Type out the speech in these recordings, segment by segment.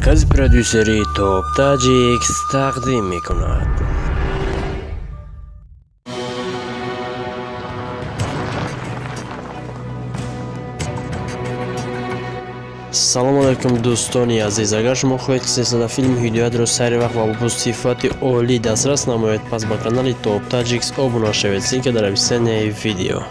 Маркази продюсерии Топ Таҷикс тақдим мекунад. Салому алайкум, дӯстони азиз. Агар шумо хоҳед, ки силсила филми Ҳидоятро сари вақт ва бо сифати олӣ дастрас намоед, пас ба канали Топ Таҷикс обуна шавед. Ссылка дар описанияи видео.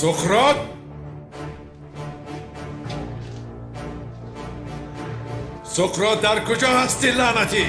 Суқрот, Суқрот, дар куҷо ҳастӣ, лаънатӣ?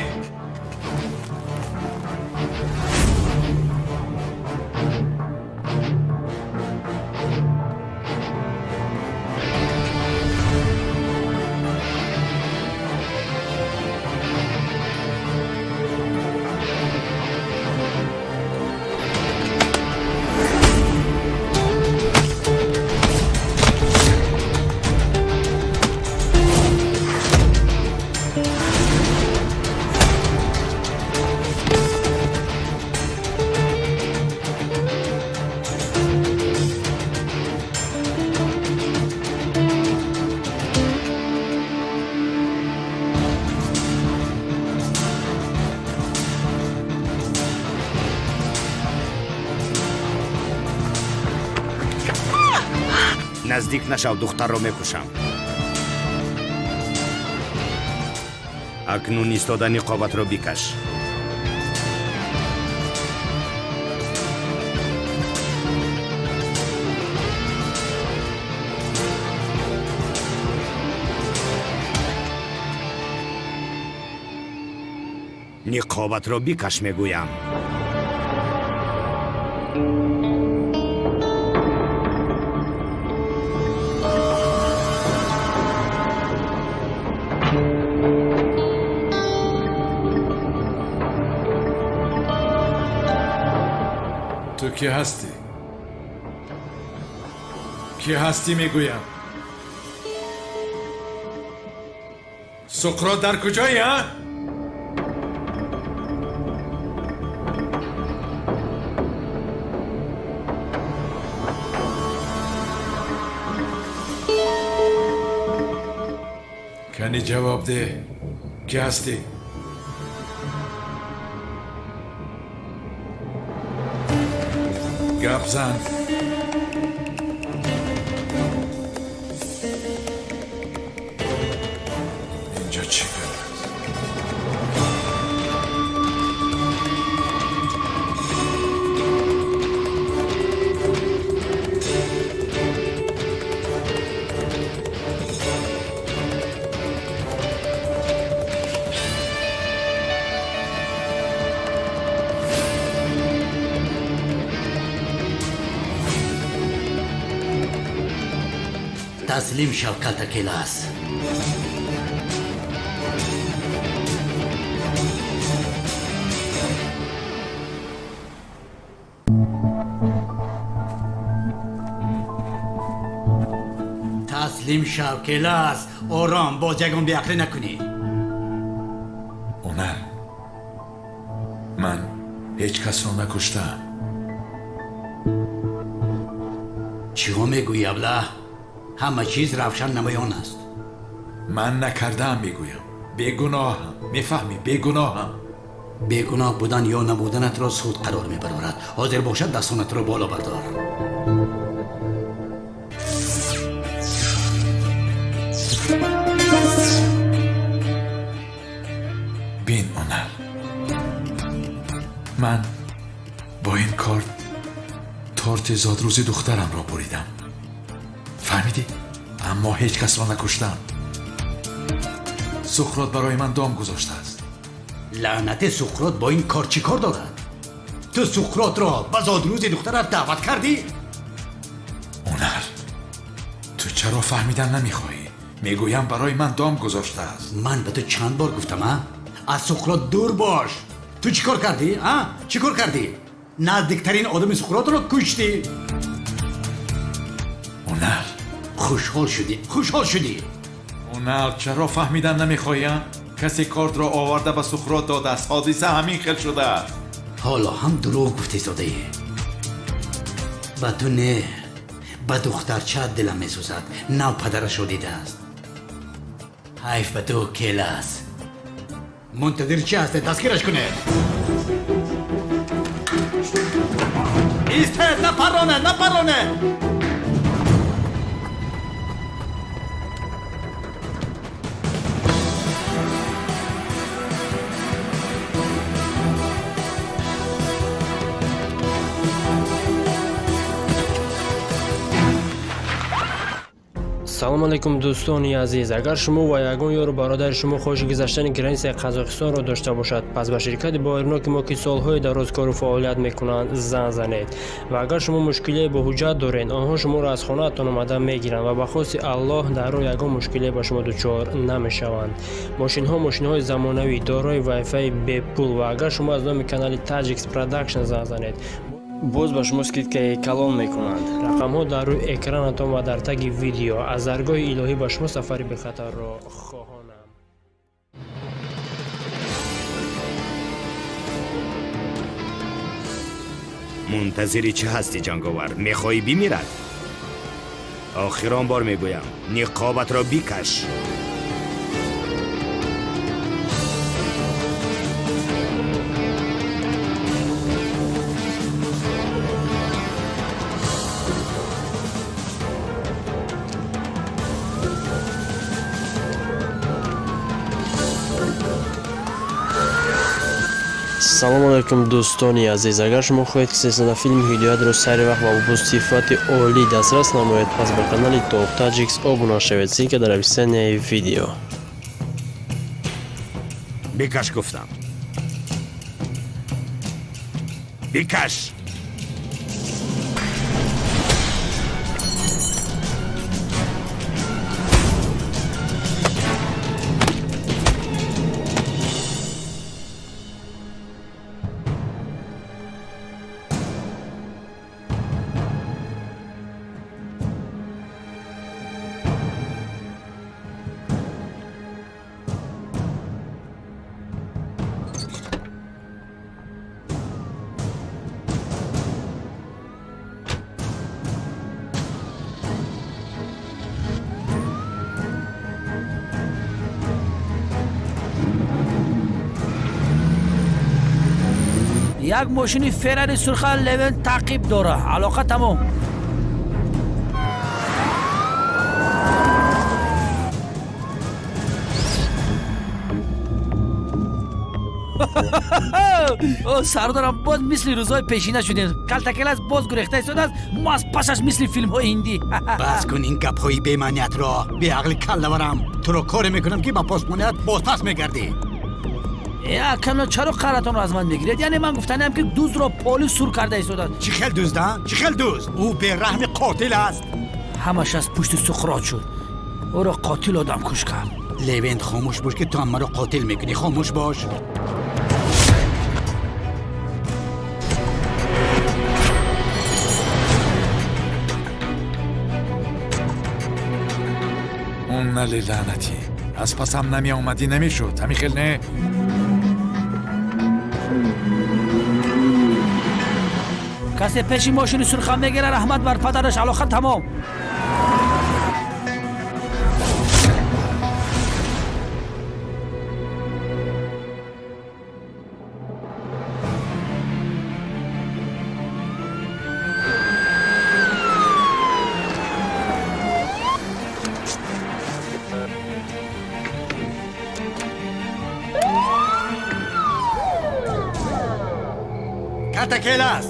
Наздик нашав, духтарро мекушам. Акнун истода, ниқобатро бикаш. Ниқобатро бикаш, мегӯям. Ту кӣ ҳастӣ? Кӣ ҳастӣ, мегӯям? Суқрот дар куҷоӣ, а? Кани ҷавоб деҳ, кӣ ҳастӣ? Гап зан. Инҷо чӣ гап аст? Таслим шав, калтакелас. Таслим шав, келас. Ором, боз ягон беақлӣ накунӣ. Онар, ман ҳеҷ касро накуштаам. Чиҳо мегӯӣ, аблаҳ? Ҳама чиз равшан намоён аст. Ман накардаам, мегӯям. Бегуноҳам, мефаҳмӣ? Бегуноҳам. Бегуноҳ будан ё набуданатро суд қарор мебарорад. Ҳозир бошад, дастонатро боло бардор. Бин, Онар, Ман бо ин корт торти зодрӯзи духтарамро буридам. Фаҳмидӣ? Аммо ҳеҷ касро накуштам. Суқрот барои ман дом гузоштааст. Лаънати Суқрот бо ин кор чӣ кор дорад? Ту Суқротро ба зодрӯзи духтарат даъват кардӣ? Ҳунар, ту чаро фаҳмидан намехоҳӣ? Мегӯям барои ман дом гузоштааст. Ман ба ту чанд бор гуфтам, а? Аз Суқрот дур бош. Ту чӣ кор кардӣ, а? Чӣ кор кардӣ? Наздиктарин одами Суқротро куштӣ. Ҳунар, хушҳол шудӣ, хушҳол шудӣ. Ҳунар, чаро фаҳмидан намехоҳӣ? Касе кортро оварда ба Суқрот додааст. Ҳодиса ҳамин хел шудааст. Ҳоло ҳам дурӯғ гуфтӣ, зодаӣ. Ба ту не, ба духтарчаат дилам месӯзад. Нав падарашро дидааст. Ҳайф ба ту, келас. Мунтазир чӣ ҳастед? Дастгираш кунед. Истед, напаронед, напаронед. Салом алейкум, дӯстони азиз. Агар шумо ва ягон ёру бародари шумо хоҳиши гузаштани границаи Қазоқистонро дошта бошад, пас ба ширкати боваринок мо, ки солҳои дароз кору фаъолият мекунанд, занг занед. Ва агар шумо мушкилие бо ҳуҷҷат доред, онҳо шуморо аз хонаатон омада мегиранд ва ба хости Аллоҳ дар роҳ ягон мушкилие ба шумо дучор намешаванд. Мошинҳо мошинҳои замонавӣ, дорои вайфаи бепул ва агар шумо аз номи канали Таджикс Продакшн занг занед, боз ба шумо скидкаи калон мекунанд. Рақамҳо дар рӯи экранатон ва дар таги видео. Аз даргоҳи илоҳӣ ба шумо сафари бехатарро хоҳонам. Мунтазири чӣ ҳастӣ, ҷанговар? Мехоҳӣ бимирад? Охирон бор мегӯям, ниқобатро бикаш. Салом алейкум, дӯстони азиз. Агар шумо хоҳед, ки силсила филми Ҳидоятро сари вақт ва бо сифати олӣ дастрас намоед, пас ба канали Топ Таджикс обуна шавед. Ссылка дар описанияи видео. Бикаш гуфтам. Бикаш! Як мошини Феррари сурха Левен таъқиб дора. Алоқа тамом. Сардорам, боз мисли рӯзҳои пешина шудем. Калтакелас боз гурехта истодааст, мо аз пасаш мисли филмҳои ҳиндӣ. Бас кун ин гапҳои бемаъниятро. Беақли каллаварам. Туро коре мекунам, ки ба посбоният бозпас мегардӣ. Акано, чаро қаратонро аз ман мегиред? Яъне ман гуфтаниам, ки дуздро полис сур карда истодааст. Чӣ хел дузд, а? Чӣ хел дузд? Ӯ бераҳми қотил аст. Ҳамаш аз пушти Суқрот шуд. Ӯро қотил одамкуш кард. Левент, хомӯш бош, ки ту ҳам маро қотил мекунӣ. Хомӯш бош. Он нали лаънатӣ, аз пасам намеомадӣ, намешуд. Ҳамин хел не? Касе пеши мошини сурха мегира, раҳмат бар падараш. Алоқа тамом. Катакелас,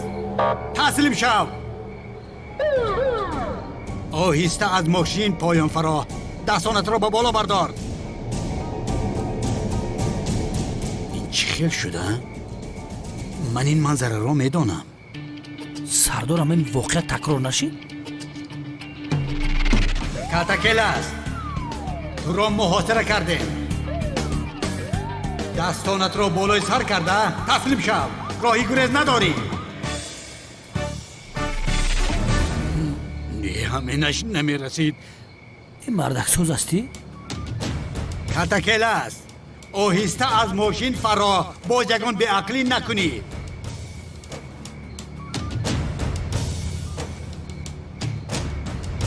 таслим шав. Оҳиста аз мошин поён фаро, дастонатро ба боло бардор. Ин чӣ хел шуда? Ман ин манзараро медонам. Сардорам, ин воқеа такрор нашид? Катакелас, туро муҳосира кардем. Дастонатро болои сар карда таслим шав. Роҳи гурез надорӣ. Не, ҳаминаш намерасид. Ин мардаксоз ҳастӣ? Катакелас, оҳиста аз мошин фаро, боз ягон беақлӣ накунӣ.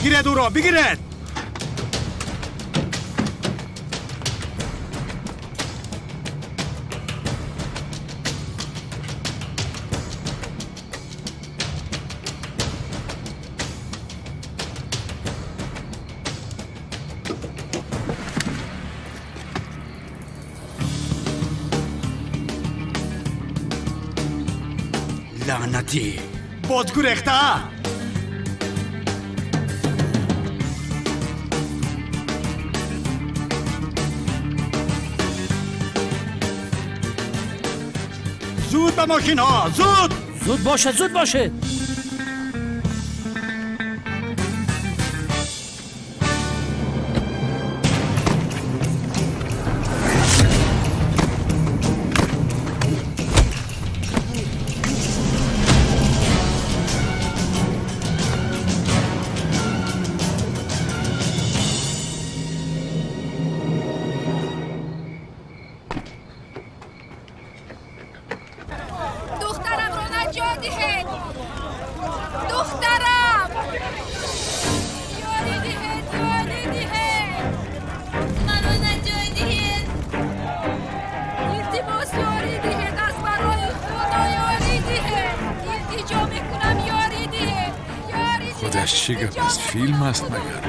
Гиред ӯро, бигиред! Лаънатӣ, боз гурехта? Зуд ба мошинҳо, зуд! Зуд бошед, зуд бошед! Худаш чӣ гап аст? Филм аст магар?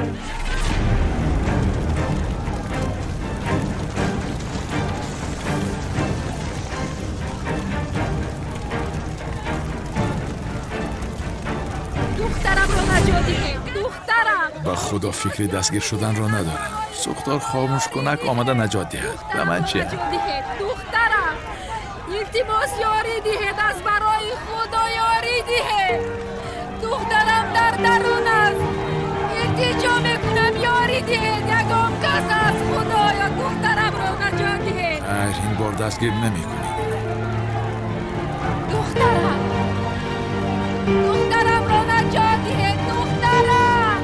Духтарамро наҷот диҳед, духтарам! Ба худо фикри дастгир шуданро надорам. Сӯхтор хомӯшкунак омада наҷот диҳад. Ба ман чӣ? Духтарам! Илтимос, ёрӣ диҳед, аз барои худо ёрӣ диҳед! Духтарам дар дарун аст. Илтиҷо мекунам, ёрӣ диҳед. Ягон кас аст, худоё, духтарамро наҷот диҳед. Хайр, ин бор дастгир намекунӣ. Духтарам, духтарамро наҷот диҳед. Духтарам,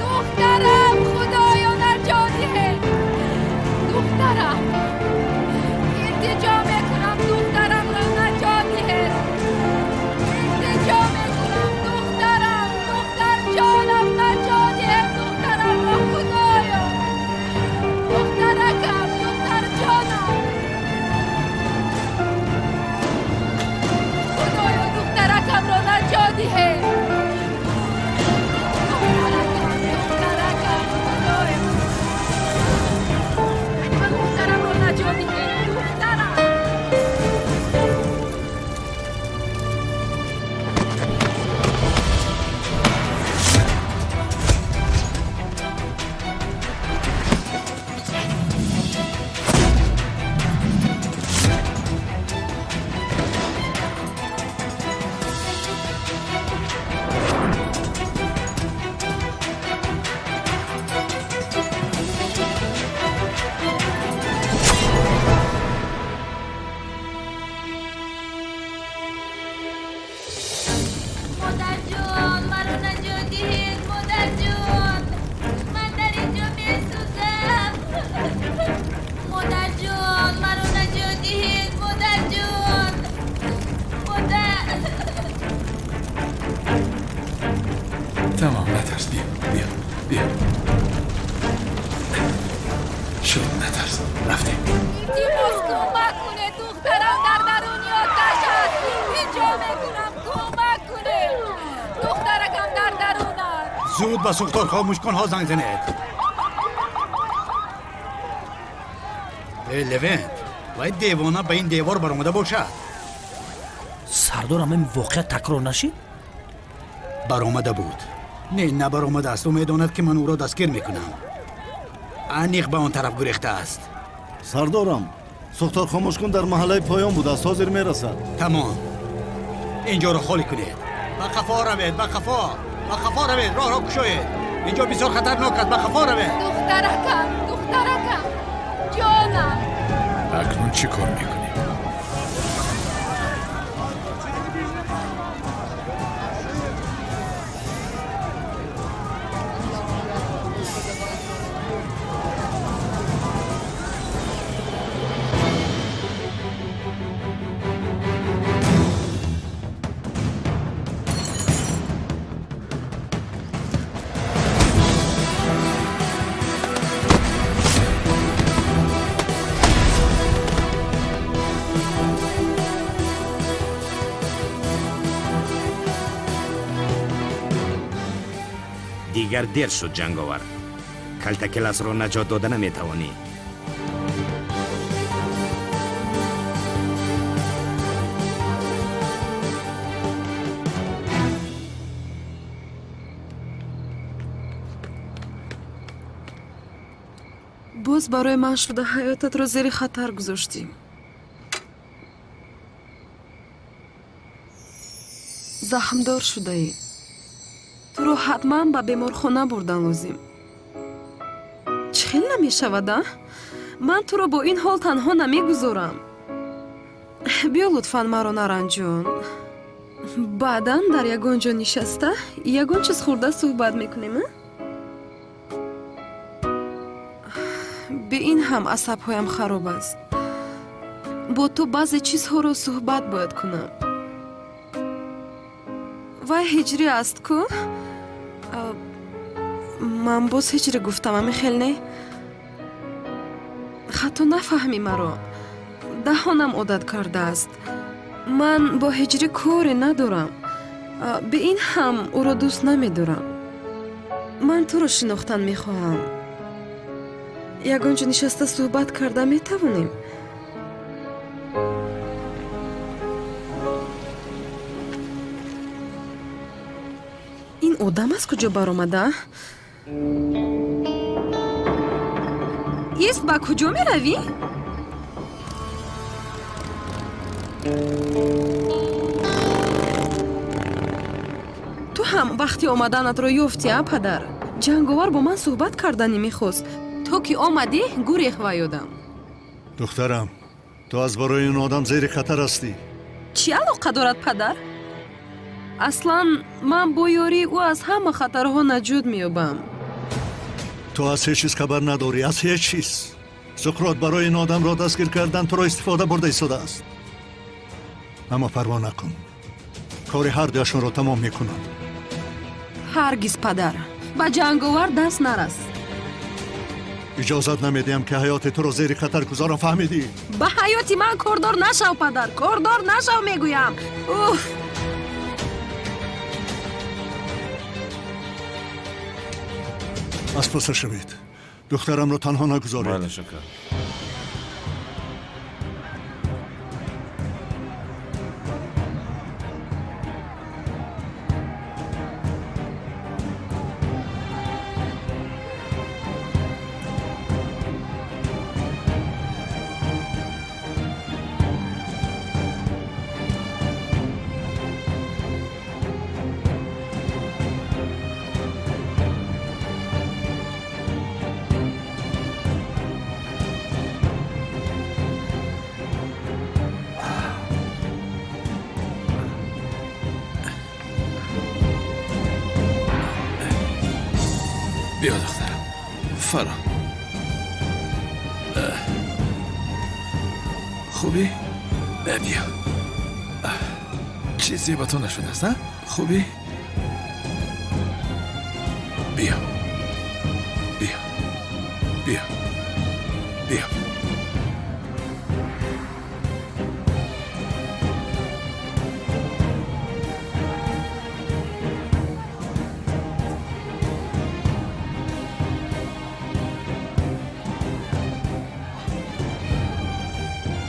духтарам, худоё, наҷот диҳед. Духтарам, илтиҷо мекунам, духтарамро наҷот диҳед. Илтиҷо мекунам, духтарам, духтарҷонам, наҷот диҳед духтарамро, худоё. Духтаракам, духтарҷонам. Худоё, духтаракамро наҷот диҳед. Духтаракам, духтаракам, худоё. Духтарамро наҷот диҳед, духтарам. Модарҷон, маро наҷот диҳед, модарҷон. Ман дар инҷо месӯзам. Модарҷон, маро наҷот диҳед, модарҷон. Модар. Тамом, натарс, биё, биё, биё. Шуд, натарс. Рафтем. Илтимос, кӯмак кунед, духтарам дар даруни оташ аст. Илтиҷо мекунам, кӯмак кунед. Духтаракам дар дарун аст. Зуд ба сӯхтор хомӯшкунҳо занг занед. Э, Левент, вай девона ба ин девор баромада бошад. Сардорам, ин воқеа такрор нашид? Баромада буд. Не, набаромадааст. Ӯ медонад, ки ман ӯро дастгир мекунам. Аниқ ба он тараф гурехтааст. Сардорам, сӯхтор хомӯшкун дар маҳаллаи поён будааст, ҳозир мерасад. Тамом. Инҷоро холӣ кунед. Ба қафо равед, ба қафо. Ба қафо равед, роҳро кушоед. Инҷо бисёр хатарнок аст, ба қафо равед. Духтаракам, духтаракам, ҷонам. Акнун чӣ кор мекунем? Дигар дер шуд, ҷанговар. Калтакеласро наҷот дода наметавонӣ. Боз барои ман шуда ҳаётатро зери хатар гузоштӣ. Захмдор шудаӣ. Туро ҳатман ба беморхона бурдан лозим. Чӣ хел намешавад, а? Ман туро бо ин ҳол танҳо намегузорам. Биё, лутфан маро наранҷон. Баъдан дар ягон ҷо нишаста ягон чиз хӯрда суҳбат мекунем, а? Бе ин ҳам асабҳоям хароб аст. Бо ту баъзе чизҳоро суҳбат бояд кунам. Вай ҳиҷрӣ аст ку? Ман боз ҳиҷрӣ гуфтам, ами хел не? Хато нафаҳмӣ маро. Даҳонам одат кардааст. Ман бо ҳиҷрӣ коре надорам. Бе ин ҳам ӯро дӯст намедорам. Ман туро шинохтан мехоҳам. Ягон ҷо нишаста суҳбат карда метавонем? Ин одам аз куҷо баромада? Ист, ба куҷо меравӣ? Ту ҳам вақти омаданатро ёфтӣ, а падар? Ҷанговар бо ман суҳбат карданӣ мехост. То ки омадӣ, гурехт вай одам. Духтарам, ту аз барои ин одам зери хатар ҳастӣ. Чӣ алоқа дорад, падар? Аслан ман бо ёрии ӯ аз ҳама хатарҳо наҷот меёбам. Ту аз ҳеҷ чиз хабар надорӣ, аз ҳеҷ чиз. Суқрот барои ин одамро дастгир кардан туро истифода бурда истодааст. Аммо парво накун, кори ҳар дуяшонро тамом мекунам. Ҳаргиз, падар, ба ҷанговар даст нарас. Иҷозат намедиҳам, ки ҳаёти туро зери хатар гузорам, фаҳмидӣ? Ба ҳаёти ман кордор нашав, падар, кордор нашав, мегӯям. Уф! Аз паса шавед. Духтарамро танҳо нагузоред. Бале, шукр. Биё, духтарам, фаро. Хубӣ? Биё. Чизе ба ту нашудааст, а? Хубӣ? Биё. Биё. Биё. Биё.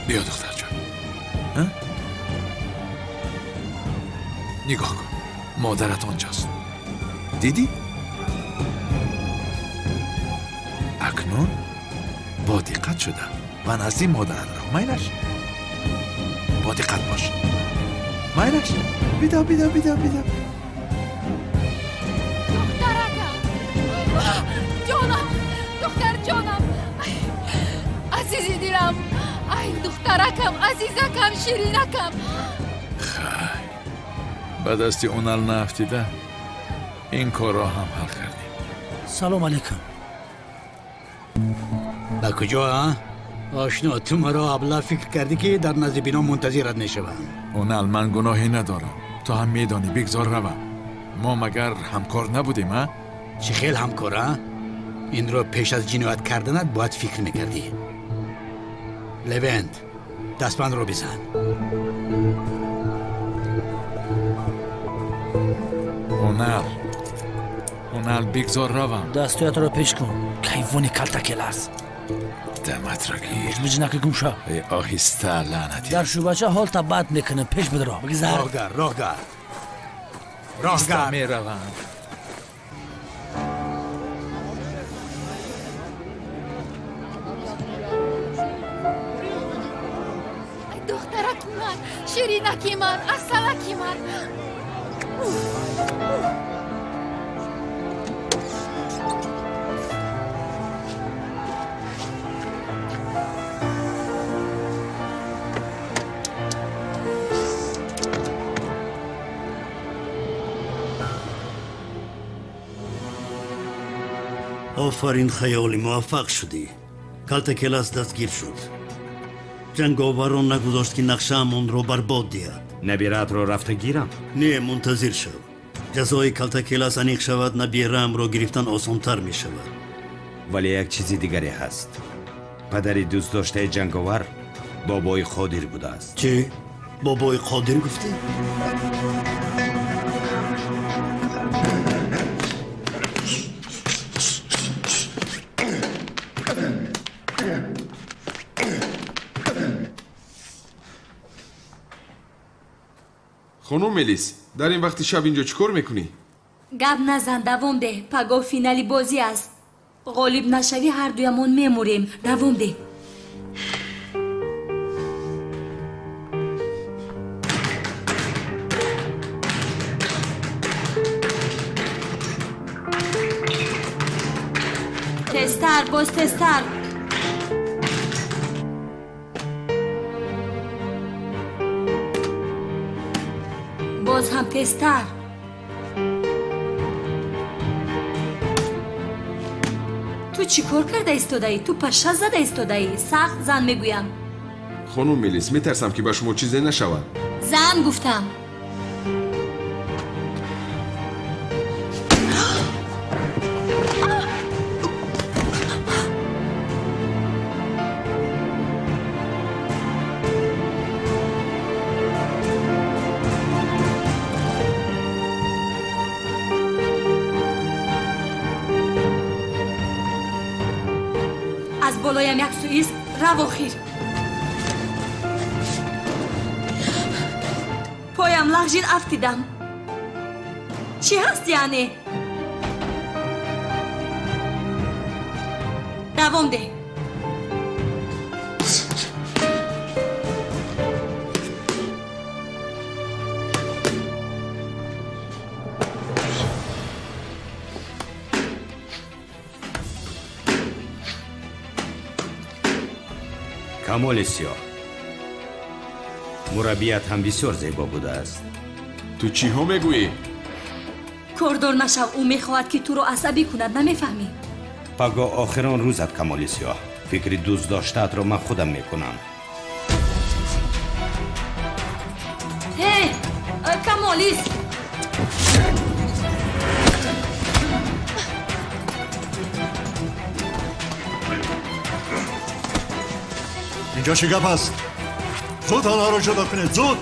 Биё, духтарҷон. Нигоҳ кун, модарат онҷост. Дидӣ? Акнун бо диққат шуда ба назди модарат рав. Майлаш, бо диққат бош. Майлаш, бидав, бидав, бидав, бидав. Духтаракам, ҷонам, духтарҷонам, азизи дилам, ай духтаракам, азизакам, ширинакам. Хай, ба дасти Унал наафтида ин корро ҳам ҳал кардем. Салом алейкум. Ба куҷо, а? Ошно, ту маро абла фикр кардӣ, ки дар назди бино мунтазират мешавам. Унал, ман гуноҳе надорам. Ту ҳам медонӣ, бигзор равам. Мо магар ҳамкор набудем, а? Чӣ хел ҳамкор, а? Инро пеш аз ҷиноят карданат бояд фикр мекардӣ. Левент, дастбандро бизан. Унал, Унал, бигзор равам. Дастҳоятро пеш кун. Кайвони калтакелас. Даматро гир. Биҷнаки гум шав. Эй, оҳиста, лаънатӣ. Дар шӯъбача ҳолта бад мекунам. Пеш бидро. Бигзар. Роҳгар, роҳгар. Роҳгар. Меравам. Духтараки ман, ширинаки ман, асалаки ман. Офарин, хаёлӣ, муваффақ шудӣ. Калтакелас дастгир шуд. Ҷанговарон нагузошт, ки нақшаамонро барбод диҳад. Набираатро рафта гирам? Не, мунтазир шав. Ҷазои калтакелас аниқ шавад, набираамро гирифтан осонтар мешавад. Вале як чизи дигаре ҳаст. Падари дӯстдоштаи ҷанговар бобои Қодир будааст. Чӣ? Бобои Қодир гуфтӣ? Хонум Мелис, дар ин вақти шаб инҷо чӣ кор мекунӣ? Гап назан, давом деҳ. Пагоҳ финали бозӣ аст. Ғолиб нашавӣ, ҳардуямон мемурем. Давом деҳ. Тезтар, боз тезтар. Боз ҳам тезтар. Ту чӣ кор карда истодаӣ? Ту паша зада истодаӣ. Сахт зан мегӯям. Хонум Мелис, метарсам, ки ба шумо чизе нашавад. Зан гуфтам. Аз болоям як суист, рав охир. Поям лағжид, афтидам. Чӣ ҳаст яъне? Давом деҳ. Камоли сиёҳ, мураббият ҳам бисёр зебо будааст. Ту чиҳо мегӯӣ? Кордор нашав, ӯ мехоҳад, ки туро асабӣ кунад, намефаҳмӣ? Пагоҳ охирон рӯзат, Камоли сиёҳ. Фикри дӯстдоштаатро ман худам мекунам. Ҳе, Камолис! Инҷо чӣ гап аст? Зуд онҳоро ҷудо кунед, зуд!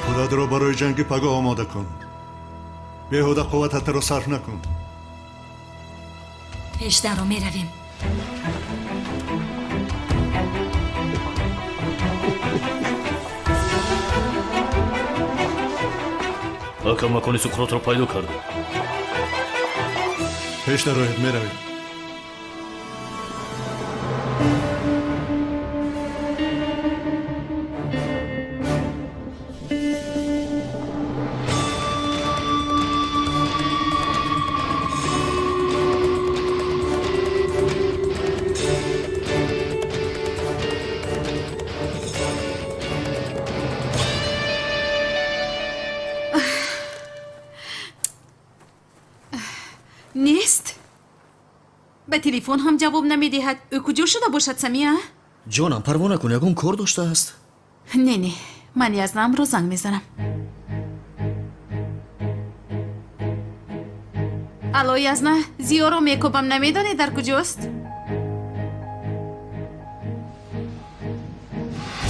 Худатро барои ҷанги пагоҳ омода кун. Беҳуда қуввататро сарф накун. Пеш даро меравем. Ака, макони Суқротро пайдо кардем. Пеш дароед, меравем. Нест. Ба телефон ҳам ҷавоб намедиҳад. Ӯ куҷо шуда бошад, Самия? Ҷонам, парво накун, ягон кор доштааст. Не, не, ман Язнамро занг мезанам. Алло, Язна, Зиёро мекобам, намедонӣ дар куҷост?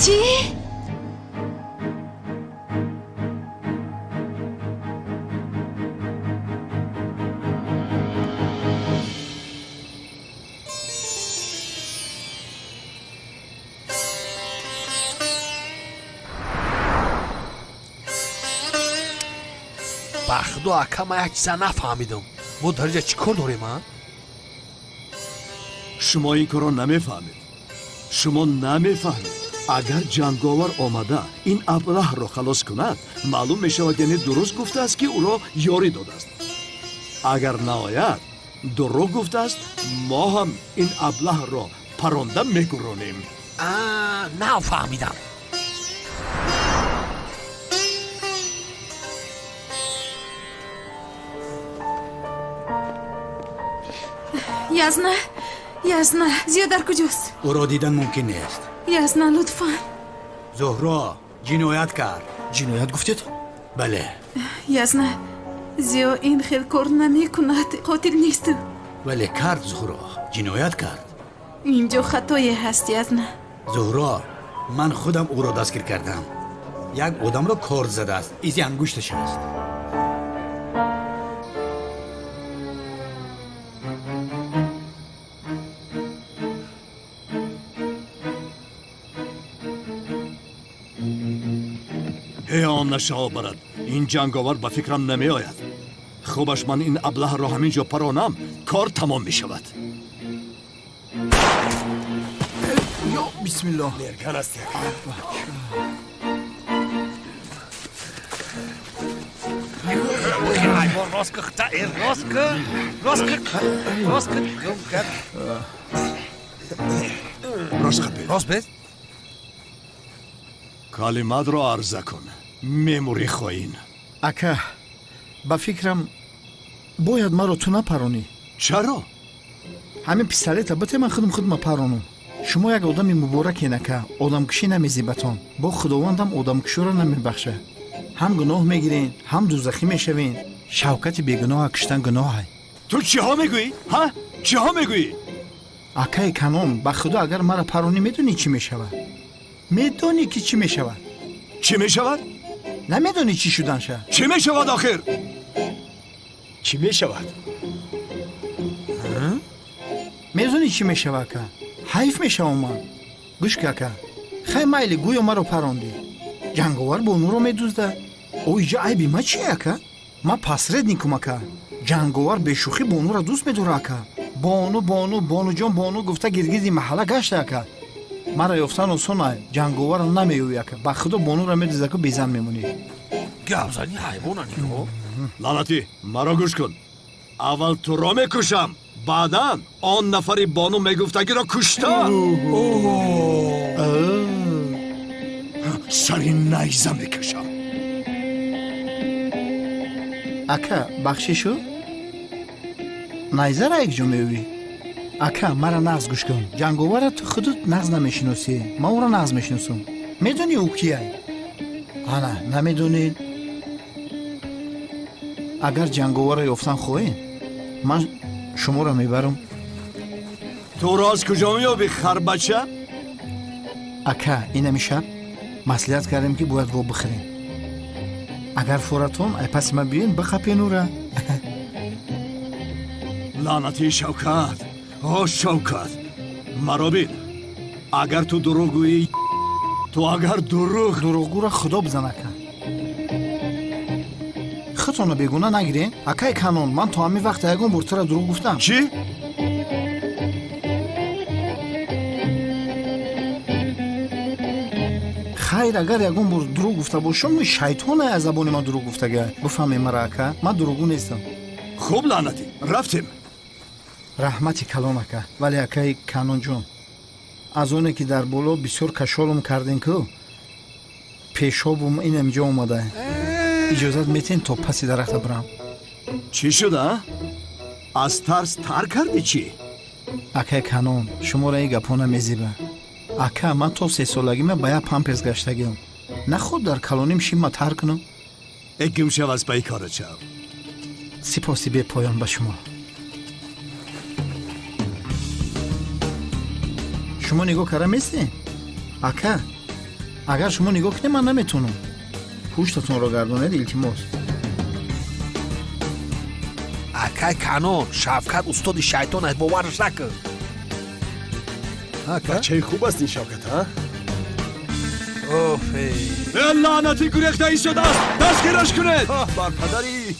Чӣ? Ба худо, ака, ман як чиза нафаҳмидам. Мо дар инҷа чӣ кор дорем, а? Шумо ин корро намефаҳмед. Шумо намефаҳмед. Агар ҷанговар омада ин аблаҳро халос кунад, маълум мешавад, яъне дуруст гуфтааст, ки ӯро ёрӣ додааст. Агар наояд, дурӯғ гуфтааст, мо ҳам ин аблаҳро паронда мегуронем. Нафаҳмидам. Язна, Язна, Зиё дар куҷост? Ӯро дидан мумкин нест. Язна, лутфан. Зуҳро ҷиноят кард. Ҷиноят гуфтед? Бале. Язна, Зиё ин хел кор намекунад, қотил нест. Вале кард, Зуҳро, ҷиноят кард. Инҷо хатое ҳаст, Язна. Зуҳро, ман худам ӯро дастгир кардам. Як одамро корд задааст, изи ангушташ аст. Он нашао барад. Ин ҷанговар ба фикрам намеояд. Хубаш ман ин аблаҳро ҳамин ҷо паронам, кор тамом мешавад. Ё бисмиллоҳ. Мерган аст як. Ҳайвон, рост ки, рост ки, рост ки, рост ки, гум кард. Рост қапед. Рост бед. Калиматро арза кун. Мемури хоин. Ака, ба фикрам бояд маро ту напаронӣ. Чаро? Ҳамин пистолета бите, ман худам худма паронам. Шумо як одами муборакен, ака, одамкушӣ намезибатон. Бо худовандам одамкуширо намебахша. Ҳам гуноҳ мегирен, ҳам дузахӣ мешавен. Шавкати бегуноҳа куштан гуноҳай. Ту чиҳо мегӯӣ? Ҳа? Чиҳо мегӯӣ? Акаи канон, ба худо агар мара паронӣ, медонӣ чӣ мешавад? Медонӣ ки чӣ мешавад? Чӣ мешавад? Намедонӣ чӣ шуданша? Чӣ мешавад охир? Чӣ мешавад? Медонӣ чӣ мешавад, ака? Ҳайф мешавам ман. Гӯш ки, ака, хай майли, гӯё маро парондӣ. Ҷанговар бонуро медуздад. О, иҷа айби ма чие, ака? Ман посредникум, ака. Ҷанговар бешӯхӣ бонуро дӯст медора, ака. Бону, бону, бонуҷон, бону гуфта гиргирди маҳалла гашта, ака. Мара ёфтан осон ай, ҷанговарро намеёвӣ, ака. Ба худо бонуро медуздаку безан мемонӣ. Гап зани ҳайвона нигоҳ. Лаънатӣ, маро гӯш кун. Аввал туро мекушам, баъдан он нафари бону мегуфтагиро кушта. Сари найза мекашам. Ака, бахшишу? Найзара якҷо меёвӣ? Ака, мара нағз гӯш кун. Ҷанговара ту худут нағз намешиносӣ. Ман ӯро нағз мешиносам. Медонӣ ӯ кияй? Ана, намедонед? Агар ҷанговарро ёфтан хоҳед, ман шуморо мебарам. Туро аз куҷо меёбӣ, харбача? Ака, инами шаб маслиҳат кардем, ки бояд во бихӯрем. Агар форатон, ай паси ман биёен, бихапен ӯра. Лаънати Шавкат! О, Шавкат! Маро бин. Агар ту дурӯғ гӯӣ, ту агар дурӯғ... Дурӯғгӯро худо бизан, ака. Худтонро бегуна нагирен. Акай Канон, ман то ҳамин вақт ягон бор тура дурӯғ гуфтам. Чӣ? Хайр, агар ягон бор дурӯғ гуфта бошам, шайтоне аз забони ман дурӯғ гуфтага. Бифаҳме мара, ака, ман дурӯғгӯ нестам. Хуб, лаънатӣ, рафтем. Раҳмати калон, ака. Вале акаи Канонҷон, аз оне ки дар боло бисёр кашолум кардем ку, пешобум инамҷо омада. Иҷозат метиҳен то паси дарахта бирам? Чӣ шуда? Аз тарс тар кардӣ чӣ? Акаи Канон, шуморо ин гапҳо намезиба. Ака, ман то сесолагима ба як памперс гаштагиам. Наход дар калоним шима тар кунам? Э, гум шав аз пайи корат шав. Сипоси бепоён ба шумо. Шумо нигоҳ карда местед? Ака, агар шумо нигоҳ кунед, ман наметавонам. Пуштатонро гардонед, илтимос. Акай Канон, Шавкат устоди шайтон аст, бовараш накун. Бачаи хуб аст ин Шавкат, а? Оф, э, лаънатӣ, гурехта истодааст! Дастгираш кунед! Бар падари!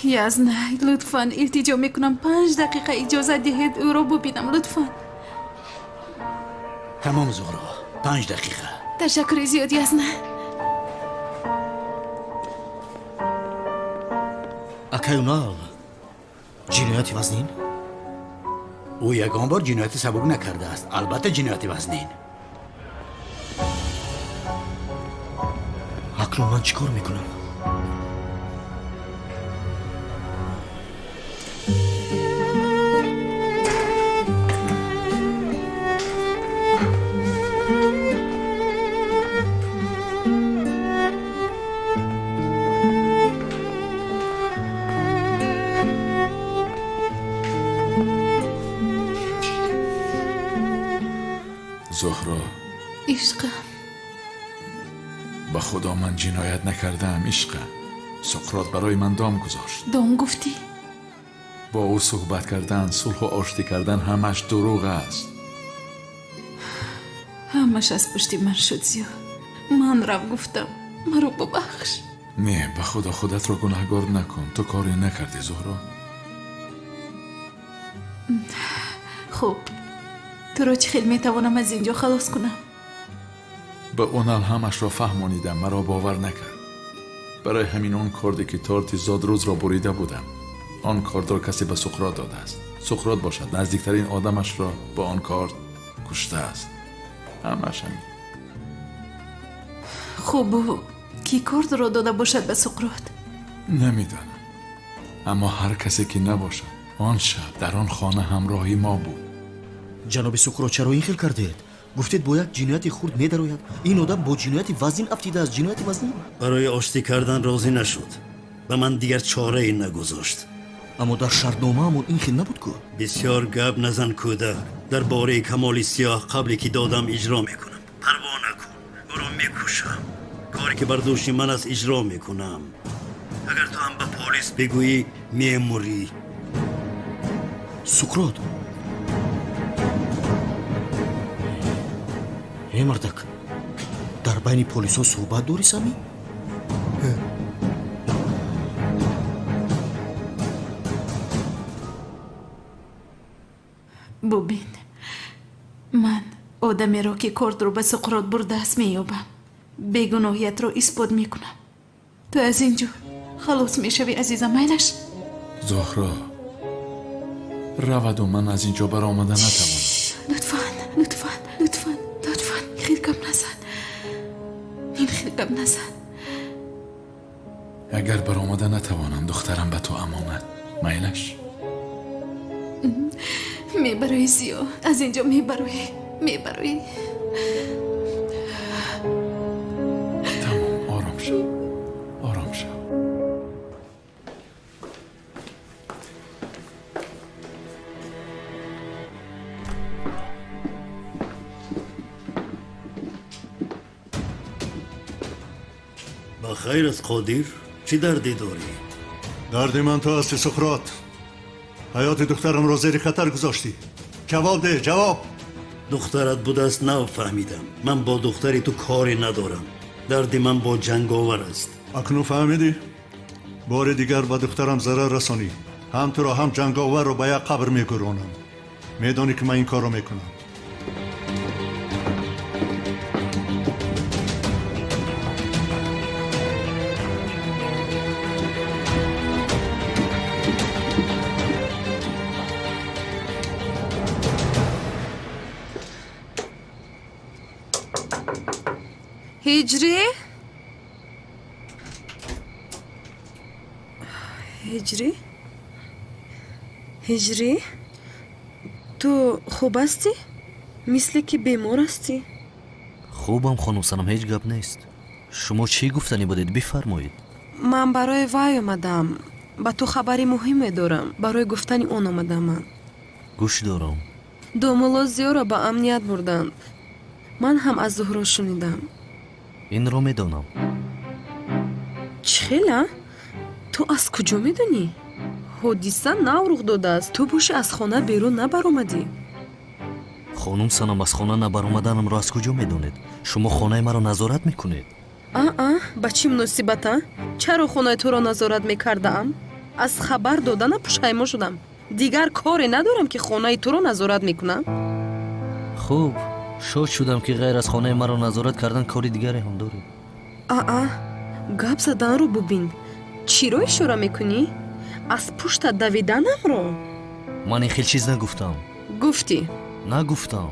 Язна, лутфан, илтиҷо мекунам, 5 дақиқа иҷозат диҳед, ӯро бубинам, лутфан. Тамом, Зуҳро, 5 дақиқа. Ташаккури зиёд, Язна. Акай Унал, ҷинояти вазнин? Ӯ ягон бор ҷинояти сабук накардааст, албатта ҷинояти вазнин. Акнун ман чӣ кор мекунам? Зуҳро. Ишқам. Ба худо, ман ҷиноят накардаам, ишқам. Суқрот барои ман дом гузошт. Дом гуфтӣ? Бо ӯ суҳбат кардан, сулҳу оштӣ кардан ҳамаш дурӯғ аст. Ҳамаш аз пушти ман шуд, Зиё. Ман рав гуфтам, маро бубахш. Не, ба худо, худатро гунаҳгор накун. Ту коре накардӣ, Зуҳро. Хуб, туро чӣ хел метавонам аз ин ҷо халос кунам? Ба Унал ҳамашро фаҳмонидам, маро бовар накард. Барои ҳамин он корде ки торти зодрӯзро бурида будам, он кордро касе ба Суқрот додааст. Суқрот бошад, наздиктарин одамашро бо он корд куштааст. Ҳамаш ҳамин. Хуб, кӣ кордро дода бошад ба Суқрот? Намедонам, аммо ҳар касе ки набошад, он шаб дар он хона ҳамроҳи мо буд. Ҷаноби Суқрот, чаро ин хел кардед? Гуфтед, бо як ҷинояти хурд медарояд. Ин одам бо ҷинояти вазнин афтидааст, ҷинояти вазнин. Барои оштӣ кардан розӣ нашуд, ба ман дигар чорае нагузошт. Аммо дар шартномаамон ин хел набуд ку. Бисёр гап назан, кӯдак. Дар бораи камоли сиёҳ қабле ки додам иҷро мекунам. Парво накун, ӯро мекушам. Коре ки бар дӯши ман аст, иҷро мекунам. Агар ту ҳам ба полис бигӯӣ, мемурӣ. Суқрот, э мардак, дар байни полисҳо суҳбат дорӣ, Сами? Бубин, ман одамеро, ки кордро ба Суқрот бурдааст, меёбам, бегуноҳиятро исбот мекунам. Ту аз ин ҷо халос мешавӣ, азизам, майлаш? Зуҳро раваду ман аз ин ҷо баромада натавонам. Лутфан, лутфан, лутфан, лутфан, хел гап назан, ин хел гап назан. Агар баромада натавонам, духтарам ба ту амонат, майлаш? Мебароӣ, Зиё, аз ин ҷо мебароӣ, мебароӣ. Тамом, ором шав, ором шав. Ба хайр аст, Қодир, чӣ дарде дорӣ? Дарди ман ту ҳасти, Суқрот. Ҳаёти духтарамро зери хатар гузоштӣ. Ҷавоб деҳ, ҷавоб! Духтарат будааст, нав фаҳмидам. Ман бо духтари ту коре надорам. Дарди ман бо ҷанговар аст. Акнун фаҳмидӣ? Бори дигар ба духтарам зарар расонӣ, ҳам туро, ҳам ҷанговарро ба як қабр мегӯронам. Медонӣ, ки ман ин корро мекунам. Ҳиҷрӣ, ҳиҷрӣ, ҳиҷрӣ, ту хуб ҳастӣ? Мисле ки бемор ҳастӣ. Хубам, хонум Санам, ҳеҷ гап нест. Шумо чӣ гуфтанӣ будед, бифармоед. Ман барои вай омадам. Ба ту хабари муҳиме дорам. Барои гуфтани он омадам ман. Гӯш дорам. Домулло Зиёро ба амният бурданд. Ман ҳам аз Зуҳро шунидам. Инро медонам. Чӣ хела? Ту аз куҷо медонӣ? Ҳодиса нав рух додааст. Ту боши, аз хона берун набаромадӣ. Хонум Санам, аз хона набаромаданамро аз куҷо медонед? Шумо хонаи маро назорат мекунед. Аа, ба чӣ муносибата? Чаро хонаи туро назорат мекардаам? Аз хабар додана пушаймо шудам. Дигар коре надорам, ки хонаи туро назорат мекунам. Хуб, шод шудам, ки ғайр аз хонаи маро назорат кардан кори дигаре ҳам доред. Аа, гап заданро бубин. Чиро ишора мекунӣ? Аз пушта давиданамро? Ман ин хел чиз нагуфтам. Гуфтӣ. Нагуфтам.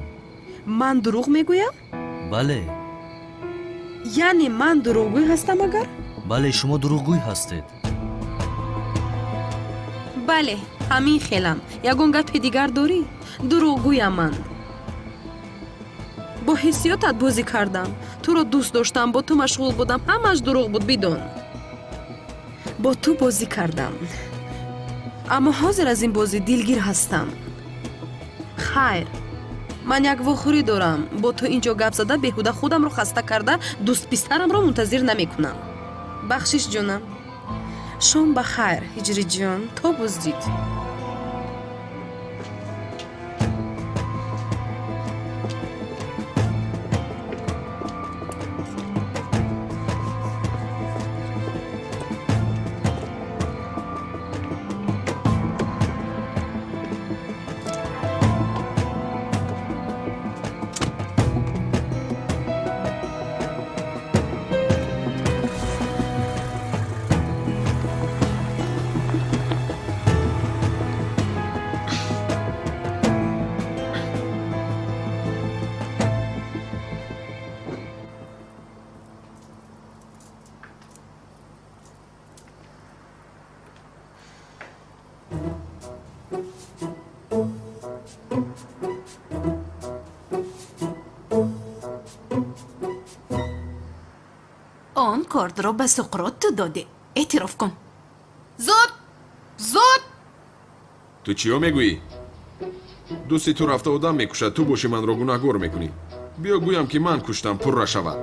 Ман дурӯғ мегӯям? Бале. Яъне ман дурӯғгӯй ҳастам агар? Бале, шумо дурӯғгӯй ҳастед. Бале, ҳамин хелам. Ягон гапи дигар дорӣ? Дурӯғгӯям ман. Бо ҳиссиётат бозӣ кардам. Туро дӯст доштам, бо ту машғул будам. Ҳамааш дурӯғ буд, бидон. Бо ту бозӣ кардам. Аммо ҳозир аз ин бозӣ дилгир ҳастам. Хайр, ман як вохӯрӣ дорам. Бо ту ин ҷо гап зада беҳуда худамро хаста карда, дӯстписарамро мунтазир намекунам. Бахшиш, ҷонам. Шом ба хайр, Ҳиҷриҷон. То боздид. Он кордро ба Суқрот ту додӣ. Эътироф кун. Зуд, зуд! Ту чиё мегӯӣ? Дӯсти ту рафта одам мекушад, ту боши манро гунаҳгор мекунӣ. Биё гӯям, ки ман куштам, пурра шавад.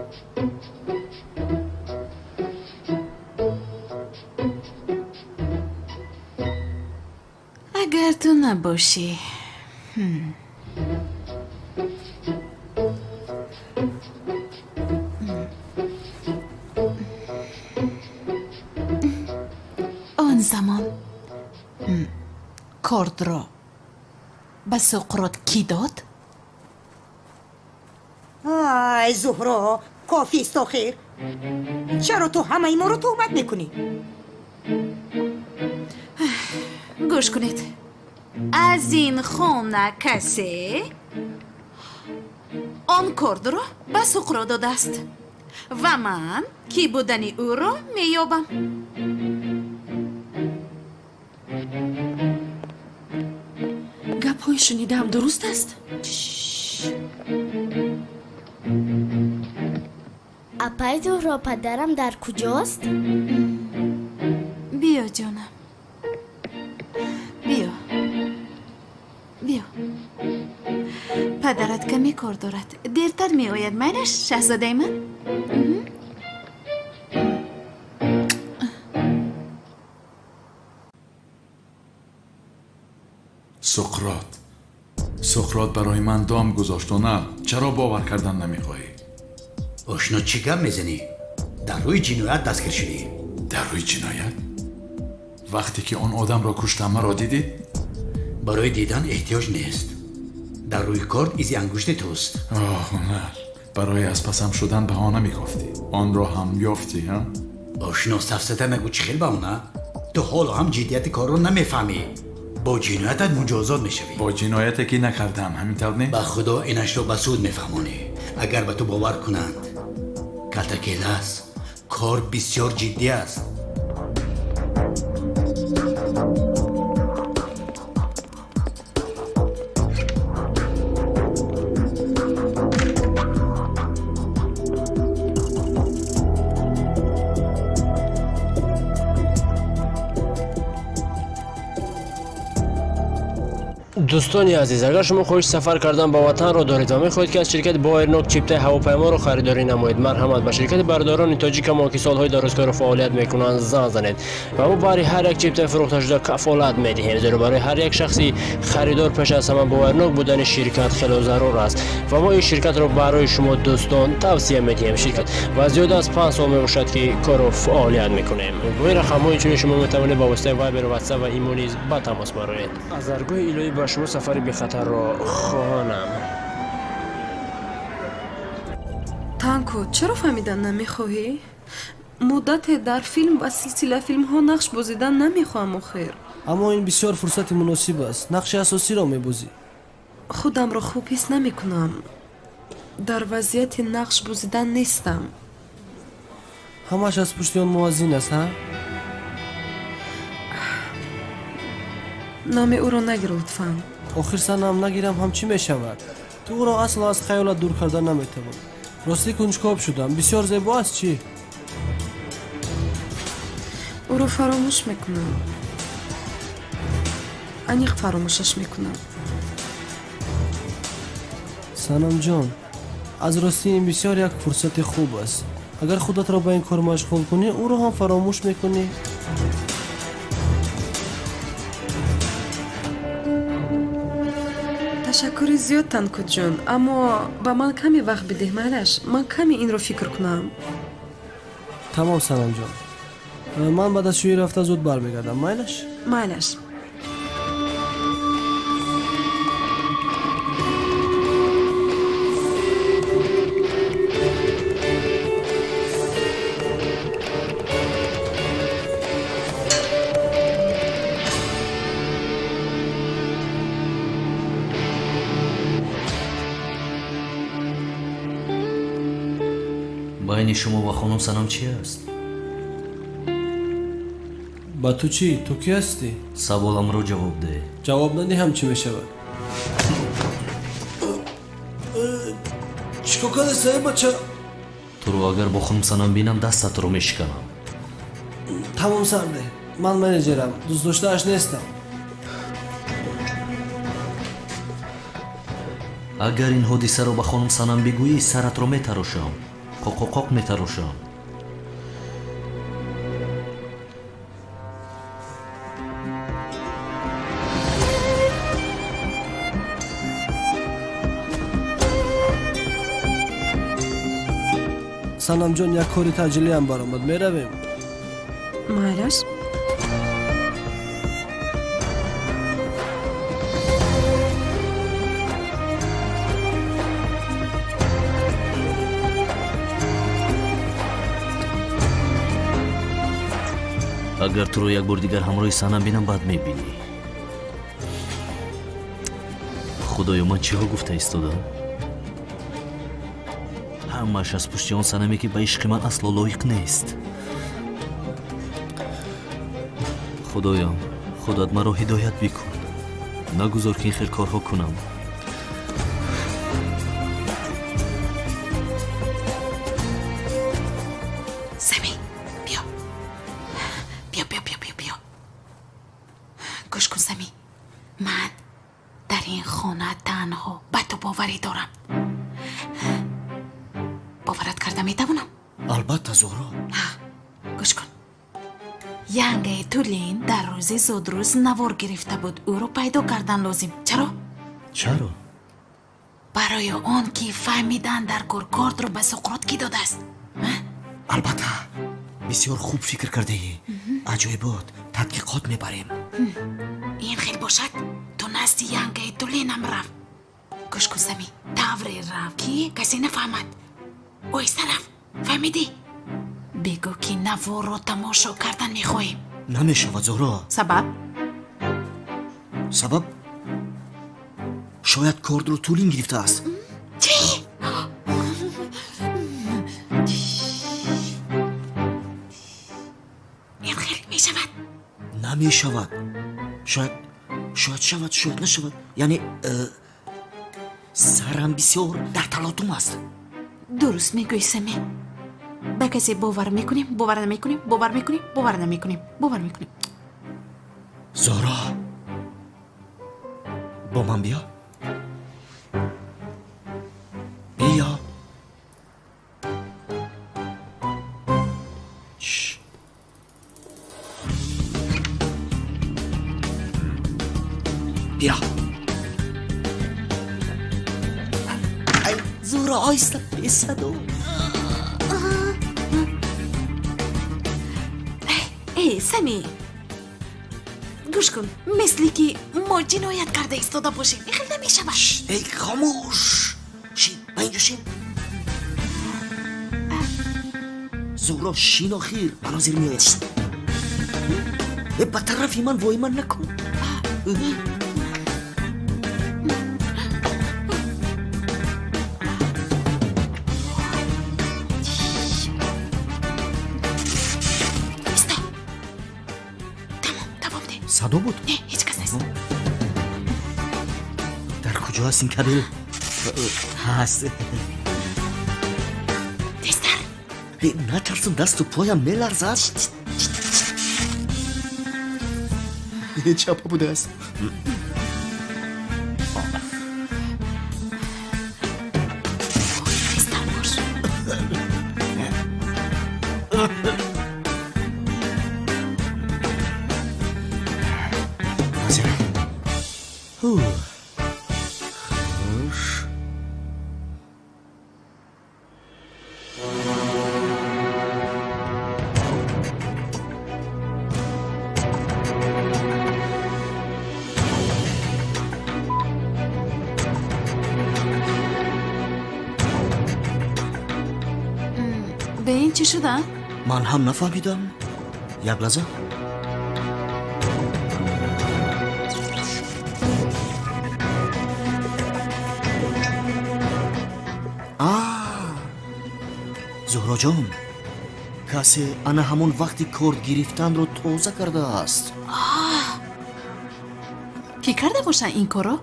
Агар ту набошӣ. Он замон кордро ба Суқрот кӣ дод? Ай, Зуҳро, кофист охир. Чаро ту ҳамаи моро туҳмат мекунӣ? Гӯш кунед. Аз ин хона касе он кордро ба Суқрот додааст ва ман кӣ будани ӯро меёбам. Гапҳои шунидаам дуруст аст? Апай Зуҳро, падарам дар куҷост? Биё, ҷонам, биё, биё. Падарат каме кор дорад, дертар меояд. Майлаш, шаҳзодаи ман? Суқрот, Суқрот барои ман дом гузошт, Онал. Чаро бовар кардан намехоҳӣ? Ошно, чӣ гап мезанӣ? Дар рӯи ҷиноят дастгир шудӣ. Дар рӯи ҷиноят? Вақте ки он одамро куштам, маро дидӣ? Барои дидан эҳтиёҷ нест. Дар рӯи корд изи ангушти туст. Оҳ, Онал, барои аз пасам шудан баҳона мегуфтӣ. Онро ҳам ёфтӣ, ҳа? Ошно, сафсата нагӯ, чӣ хел баҳона? Ту ҳоло ҳам ҷиддияти корро намефаҳмӣ. Бо ҷиноятат муҷозот мешавӣ. Бо ҷинояте ки накардам, ҳамин тавр не? Ба худо инашро ба суд мефаҳмонӣ, агар ба ту бовар кунанд. Калтакелас, кор бисёр ҷиддӣ аст. Дӯстони азиз, агар шумо хоҳиши сафар кардан ба ватанро доред ва мехоҳед, ки аз ширкати Боэрнок чиптаи ҳавопайморо харидорӣ намоед, марҳамат ба ширкати бародарони тоҷикамо, ки солҳои дарозкорро фаъолият мекунанд, занг занед ва мо баҳри ҳар як чиптаи фурӯхташуда кафолат медиҳем, зеро барои ҳар як шахси харидор пеш аз ҳама боварнок будани ширкат хело зарур аст ва мо ин ширкатро барои шумо дӯстон тавсия медиҳем. Ширкат ва зиёда аз 5 сол мебошад, ки корро фаъолият мекунем. Бо ин рақамҳо инчунин шумо метавонед ба воситаи Вайбер, Ватсап ва Имо низ ба тамос бароед. Аз даргоҳи илоҳӣ ба шумо сафари бехатарро хоҳонам. Танко, чаро фаҳмидан намехоҳӣ? Муддате дар филм ва силсилафилмҳо нақш бозидан намехоҳам охир. Аммо ин бисёр фурсати муносиб аст. Нақши асосиро мебозӣ. Худамро хуб ҳис намекунам. Дар вазъияти нақш бозидан нестам. Ҳамааш аз пушти он муаззин аст, ҳа? Номи ӯро нагир, лутфан. Охир санам нагирам ҳам чӣ мешавад? Ту ӯро асло аз хаёлат дур кардан наметавонӣ. Ростӣ кунҷкоб шудам. Бисёр зебо аст чӣ? Ӯро фаромӯш мекунам. Аниқ фаромӯшаш мекунам. Санамҷон, аз ростӣ ин бисёр як фурсати хуб аст. Агар худатро ба ин кор машғул кунӣ, ӯро ҳам фаромӯш мекунӣ. Ташаккури зиёд, Танкутҷон, аммо ба ман каме вақт бидеҳ, майлаш? Ман каме инро фикр кунам. Тамом, Санамҷон. Ман баъд аз шӯӣ рафта зуд бармегардам, майлаш? Майлаш. Байни шумо ва хонум Санам чӣ аст? Ба ту чӣ? Ту кӣ ҳастӣ? Саволамро ҷавоб деҳ. Ҷавоб надиҳам чӣ мешавад? Чӣ кор кардӣ, бача? Туро агар бо хонум Санам бинам, дастатро мешиканам. Тамом, сарде. Ман менеҷерам, дӯстдоштааш нестам. Агар ин ҳодисаро ба хонум Санам бигӯӣ, саратро метарошам. Қоқоқоқ метарошам. Санамҷон, як кори таъҷилиам баромад, меравем? Майлаш. Агар туро як бор дигар ҳамроҳи Санам бинам, бад мебинӣ. Худоё, ман чиҳо гуфта истодам? Ҳамааш аз пушти он Санаме, ки ба ишқи ман асло лоиқ нест. Худоё, худат маро ҳидоят бикун. Нагузор, ки ин хел корҳо кунам. Гӯш кун, Сами, ман дар ин хона танҳо ба ту боварӣ дорам. Боварат карда метавонам? Албатта, Зуҳро. Гӯш кун, янгаи Тулин дар рӯзи зодрӯз навор гирифта буд. Ӯро пайдо кардан лозим. Чаро? Чаро? Барои он ки фаҳмидан дар кор кортро ба Суқрот кӣ додааст. Албатта, бисёр хуб фикр кардаӣ. Аҷоибот, тадқиқот мебарем. Ин хел бошад, ту назди янгаи Тулинам рав. Гӯш кун, Сами, тавре рав, ки касе нафаҳмад. Оҳиста рав, фаҳмидӣ? Бигӯ, ки наворро тамошо кардан мехоҳем. Намешавад, Зуҳро. Сабаб? Сабаб? Шояд кордро Тулин гирифтааст. Чӣ? Ин хел мешавад? Намешавад. Шояд шавад, шояд нашавад. Яъне сарам бисёр дар талотум аст. Дуруст мегӯӣ, Сами. Ба касе бовар мекунем, бовар намекунем, бовар мекунем, бовар намекунем, бовар мекунем. Зуҳро, бо ман биё. Биё. Биё. Зуҳро, оҳиста, бесадо. Эй, Сами, гӯш кун, мисли ки мо ҷиноят карда истода бошем, ин хел намешавад. Эй, хомӯш! Шин, ба инҷо шин. Зуҳро, шин, охир ман ҳозир меоям. Ба тарафи ман воҳима накун. Садо буд? Не, ҳеҷ кас нест. Дар куҷо аст ин кабел? Ҳаст. Тезтар. Натарсум, дасту поям меларзад. Чапа будааст. Тезтар бош. Хуш. Ба ин чӣ шуда? Ман ҳам нафаҳмидам. Як лаҳза. Зуҳроҷон, касе ана ҳамон вақти корд гирифтанро тоза кардааст. Кӣ карда бошад ин корро?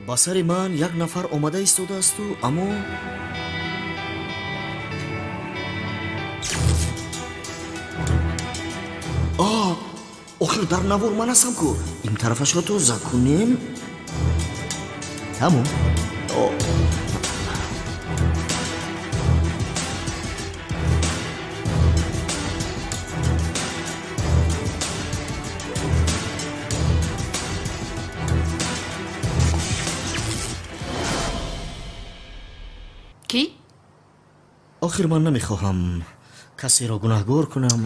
Ба сари ман як нафар омада истодаасту, аммо охир дар навор ман ҳастам ку. Ин тарафашро тоза кунем. Тамом. Кӣ? Охир ман намехоҳам касеро гунаҳгор кунам.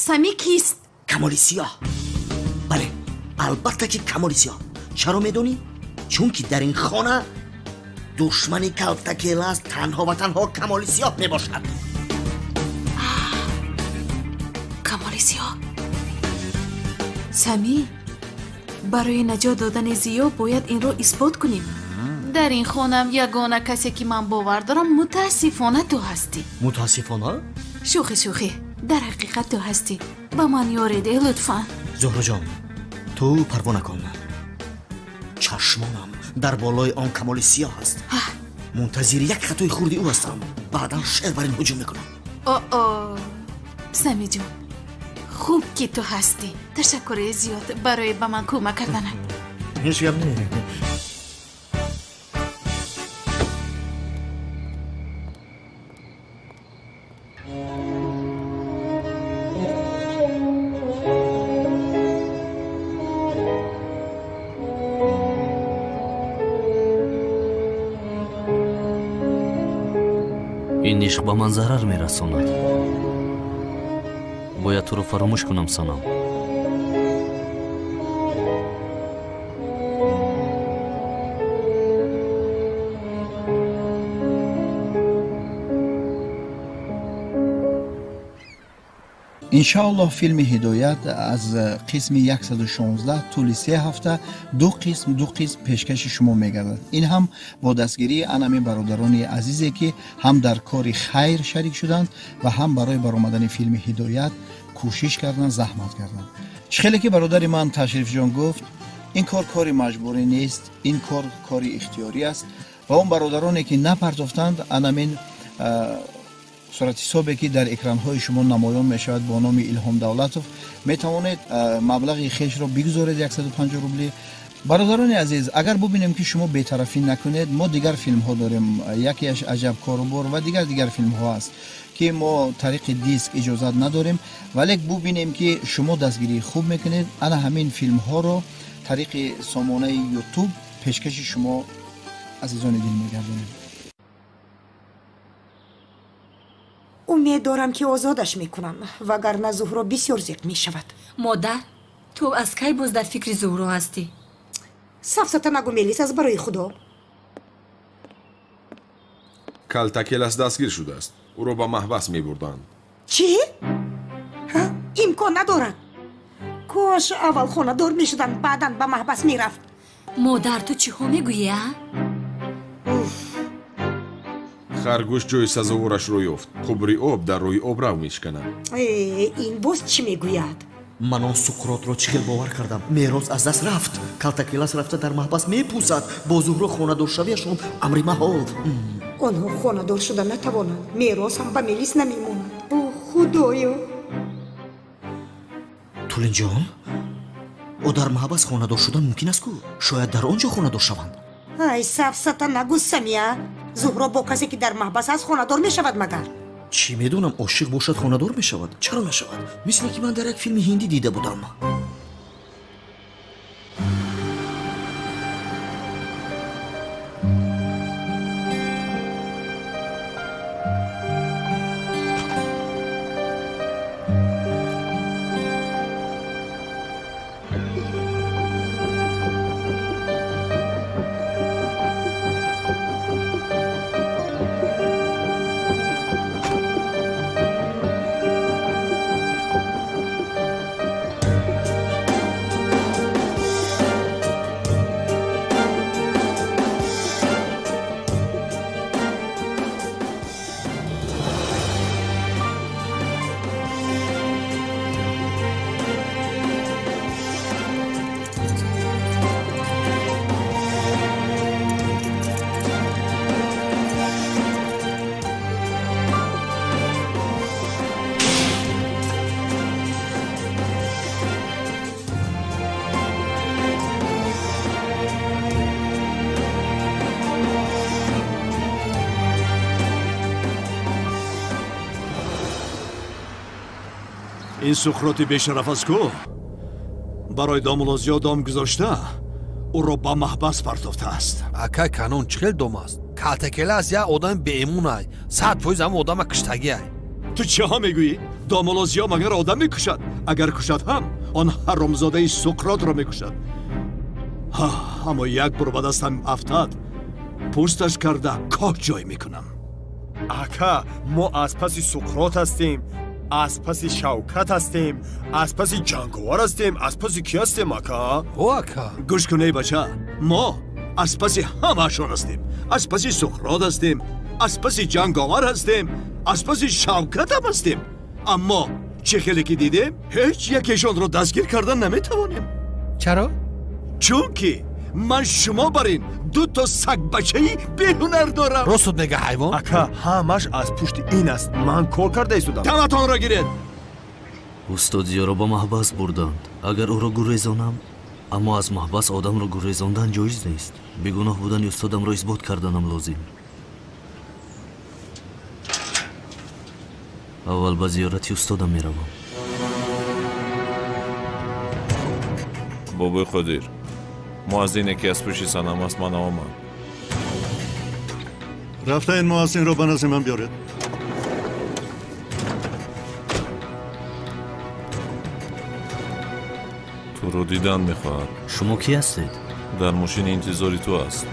Сами кист? Камоли сиёҳ. Бале, албатта ки Камоли сиёҳ. Чаро медонӣ? Чунки дар ин хона душмани Калтакелас танҳо ва танҳо Камоли сиёҳ мебошад. Камоли сиёҳ. Сами, барои наҷот додани Зиё бояд инро исбот кунем. Дар ин хонам ягона касе ки ман бовар дорам, мутаассифона ту ҳастӣ. Мутаассифона? Шӯхӣ, шӯхӣ, дар ҳақиқат ту ҳастӣ. Ба ман ёрӣ деҳ, лутфан. Зуҳроҷон, ту парво накун. Чашмонам дар болои он Камоли сиёҳ аст. Мунтазири як хатои хурди ӯ ҳастам. Баъдан шер бар ин ҳуҷум мекунам. О-о, Самиҷон, хуб ки ту ҳастӣ. Ташаккури зиёд барои ба ман кӯмак карданат. Ҳеҷ гап не. Ин ишқ ба ман зарар мерасонад. Бояд туро фаромӯш кунам, Санам. Иншааллоҳ филми Ҳидоят аз қисми 116 тӯли 3 ҳафта ду қисм пешкаши шумо мегардад. Ин ҳам бо дастгирии анами бародарони азизе, ки ҳам дар кори хайр шарик шуданд ва ҳам барои баромадани филми Ҳидоят кӯшиш карданд, заҳмат карданд. Чӣ хеле ки бародари ман Ташрифҷон гуфт, ин кор кори маҷбурӣ нест, ин кор кори ихтиёрӣ аст ва он бародароне ки напардохтанд, анамин суратҳисобе ки дар экранҳои шумо намоён мешавад бо номи Илҳом Давлатов, метавонед маблағи хешро бигузоред 150 рубли. Бародарони азиз, агар бубинем ки шумо бетарафӣ накунед, мо дигар филмҳо дорем, якеаш Аҷаб корубор ва дигар филмҳо аст, ки мо тариқи диск иҷозат надорем, вале бубинем ки шумо дастгирии хуб мекунед, ана ҳамин филмҳоро тариқи сомонаи YouTube пешкаши шумо азизони дил мегардонем. Умед дорам, ки озодаш мекунам, вагарна Зуҳро бисёр зиқ мешавад. Модар, ту аз кай боз дар фикри Зуҳро ҳастӣ? Сафсата нагӯ, Мелис, аз барои Худо. Калтакелас дастгир шудааст. Ӯро ба маҳбас мебурданд. Чӣ? Имкон надорад. Кош аввал хонадор мешуданд, баъдан ба маҳбас мерафт. Модар, ту чиҳо мегӯӣ, а? Харгӯш ҷои сазоворашро ёфт. Қубри об дар рӯи обрав мешканад. Ин боз чӣ мегӯяд? Ман он Суқротро чӣ хел бовар кардам. Мерос аз даст рафт. Калтакелас рафта дар маҳбас мепӯсад. Бо Зуҳро хонадоршавиашон амри маҳол. Онҳо хонадор шуда натавонанд. Мерос ҳам ба Мелис намемонад. О, Худоё! Тулинҷон, о дар маҳбас хонадор шудан мумкин аст ку? Шояд дар он ҷо хонадор шаванд. Ай, сафсата нагӯ, Самия. Зуҳро бо касе ки дар маҳбас аст хонадор мешавад магар? Чӣ медонам, ошиқ бошад хонадор мешавад. Чаро нашавад? Мисле ки ман дар як филми ҳиндӣ дида будам. Ин Суқроти бешараф аст ку барои домулозиё дом гузошта, ӯро ба маҳбас партофтааст. Акай Канон, чӣ хел дом аст? Калтакелас як одами беэмунай, 100% ҳам одама куштагиай. Ту чиҳо мегӯӣ? Домулозиё магар одам мекушад? Агар кушад ҳам, он ҳаромзодаи Суқротро мекушад. Аммо як бор ба дастам афтад, пӯсташ карда коҳ ҷой мекунам. Ака, мо аз паси Суқрот ҳастем, аз паси Шавкат ҳастем, аз паси Ҷанговар ҳастем, аз паси кӣ ҳастем, ака? О, ака, гӯш кун, эй бача, мо аз паси ҳамаашон ҳастем. Аз паси Суқрот ҳастем, аз паси Ҷанговар ҳастем, аз паси Шавкатам ҳастем. Аммо чӣ хеле ки дидем, ҳеҷ якешонро дастгир кардан наметавонем. Чаро? Чунки ман шумо бар ин ду то сагбачаи беҳунар дорам. Ростот мега, ҳайвон. Ака, ҳамаш аз пушти ин аст. Ман кор карда истодам. Таматонро гиред. Устод Зиёро ба маҳбас бурданд. Агар ӯро гурезонам, аммо аз маҳбас одамро гурезондан ҷоиз нест. Бегуноҳ будани устодамро исбот карданам лозим. Аввал ба зиёрати устодам меравам. Бобои Қодир, мо аз ине ки аз пушти Санам аст ман омад. Рафта ин муаззинро ба назди ман биёред. Туро дидан мехоҳад. Шумо кӣ ҳастед? Дар мошини интизори ту аст.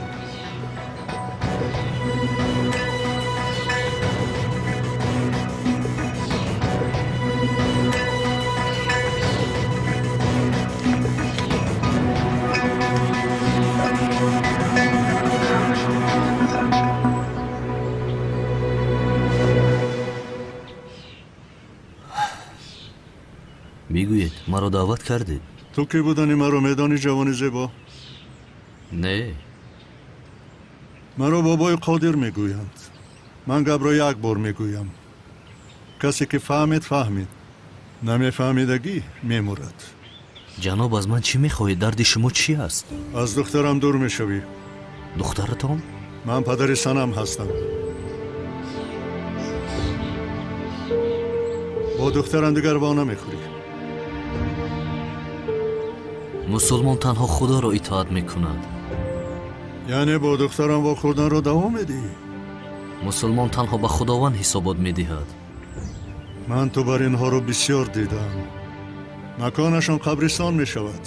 Бигӯед, маро даъват кардед? Ту кӣ будани маро медонӣ, ҷавони зебо? Не. Маро бобои Қодир мегӯянд. Ман гапро як бор мегӯям. Касе ки фаҳмид, фаҳмид. Намефаҳмидагӣ мемурад. Ҷаноб, аз ман чӣ мехоҳед? Дарди шумо чӣ аст? Аз духтарам дур мешавӣ. Духтаратон? Ман падари Санам ҳастам. Бо духтарам дигар во намехӯрӣ. Мусулмон танҳо Худоро итоат мекунад. Яъне бо духтарам вохӯрданро давом медиҳӣ? Мусулмон танҳо ба Худованд ҳисобот медиҳад. Ман ту бар инҳоро бисёр дидам. Маконашон қабристон мешавад.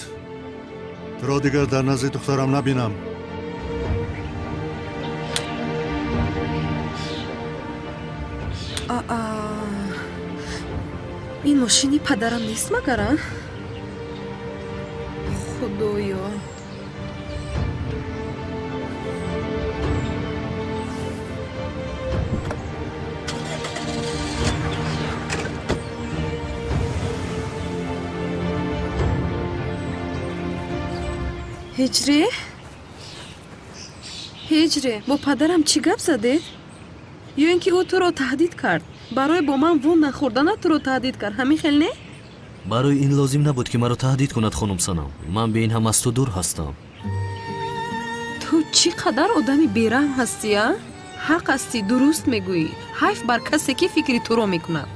Туро дигар дар назди духтарам набинам. Ин мошини падарам нест магар, а? Худоё! Ҳиҷре? Ҳиҷре, бо падарам чӣ гап задед? Ё ин ки ӯ туро таҳдид кард? Барои бо ман вон нахӯрданат туро таҳдид кард, ҳамин хел не? Барои ин лозим набуд ки маро таҳдид кунад, хонум Санам. Ман бе ин ҳам аз ту дур ҳастам. Ту чӣ қадар одами бераҳм ҳастӣ, а? Ҳақ ҳастӣ, дуруст мегӯӣ. Ҳайф бар касе ки фикри туро мекунад.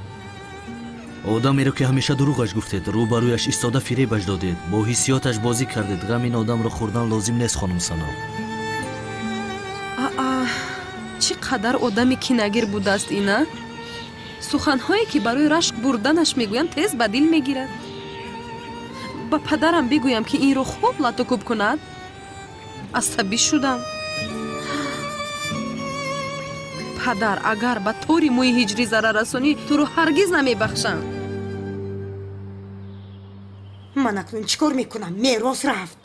Одамеро ки ҳамеша дурӯғаш гуфтед, рӯбарӯяш истода фиребаш додед, бо ҳиссиёташ бозӣ кардед. Ғам ин одамро хӯрдан лозим нест, хонум Санам. Аа, чӣ қадар одами кинагир будааст ина? Суханҳое ки барои рашк бурданаш мегӯям, тез ба дил мегирад. Ба падарам бигӯям ки инро хуб латукӯб кунад. Асабӣ шудам. Падар, агар ба тори мӯи ҳиҷрӣ зарар расонӣ, туро ҳаргиз намебахшам. Ман акнун чӣ кор мекунам? Мерос рафт,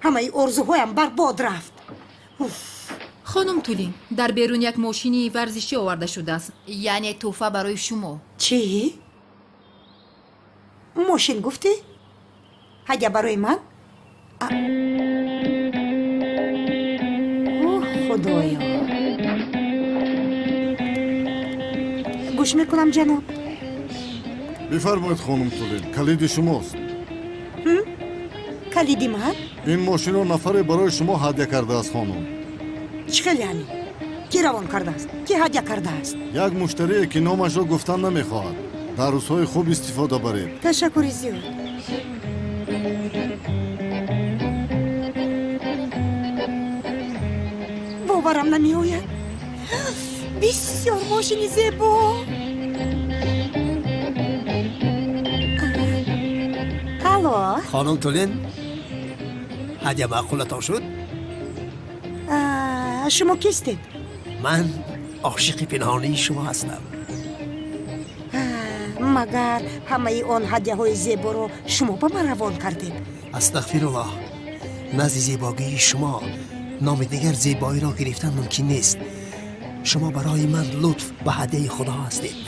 ҳамаи орзуҳоям барбод рафт. Хонум Тулин, дар берун як мошини варзишӣ оварда шудааст, яъне тӯҳфа барои шумо. Чӣ? Мошин гуфтӣ? Ҳадя барои ман? Оҳ, Худоё! Гӯш мекунам, ҷаноб. Бифармоед, хонум Тулин, калиди шумост. Калиди ман? Ин мошинро нафаре барои шумо ҳадя кардааст, хонум. Чӣ хел яъне? Кӣ равон кардааст? Кӣ ҳадя кардааст? Як муштарие ки номашро гуфтан намехоҳад. Дар рӯзҳои хуб истифода баред. Ташаккури зиёд. Боварам намеояд. Бисёр мошини зебо. Алло. Хонум Тулин, ҳадя маъқулатон шуд? Шумо кистед? Ман ошиқи пинҳонии шумо ҳастам. Магар ҳамаи он ҳадяҳои зеборо шумо ба ман равон кардед? Астағфируллоҳ, назди зебогии шумо номи дигар зебоиро гирифтан мумкин нест. Шумо барои ман лутф ва ҳадяи Худо ҳастед.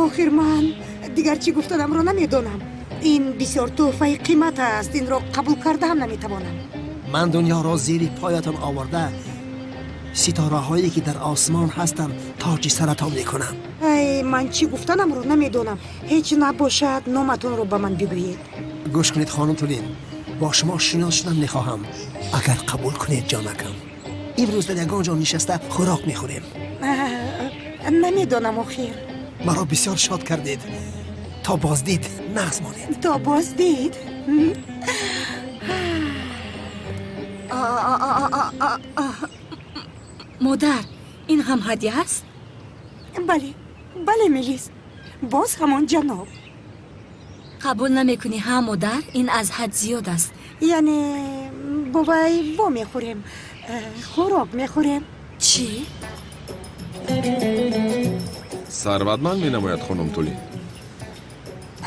Охир ман дигар чӣ гуфтанамро намедонам. Ин бисёр тӯҳфаи қимат аст, инро қабул карда ҳам наметавонам. Ман дунёро зери поятон оварда, ситораҳое ки дар осмон ҳастанд тоҷи саратон мекунам. Ай, ман чӣ гуфтанамро намедонам. Ҳеҷ набошад, номатонро ба ман бигӯед. Гӯш кунед, хонум Тулин, бо шумо шинос шудан мехоҳам. Агар қабул кунед, ҷонакам, имрӯз дар ягон ҷо нишаста хӯрок мехӯрем. Намедонам, охир. Маро бисёр шод кардед. То боздид нағз монед. То боздид. Модар, ин ҳам ҳадя аст? Бале, бале, Мелис. Боз ҳамон ҷаноб. Қабул намекунӣ, ҳа, модар? Ин аз ҳад зиёд аст. Яъне бо вай во мехӯрем, хӯрок мехӯрем. Чӣ? Сарватманд менамояд, хонум Тулин.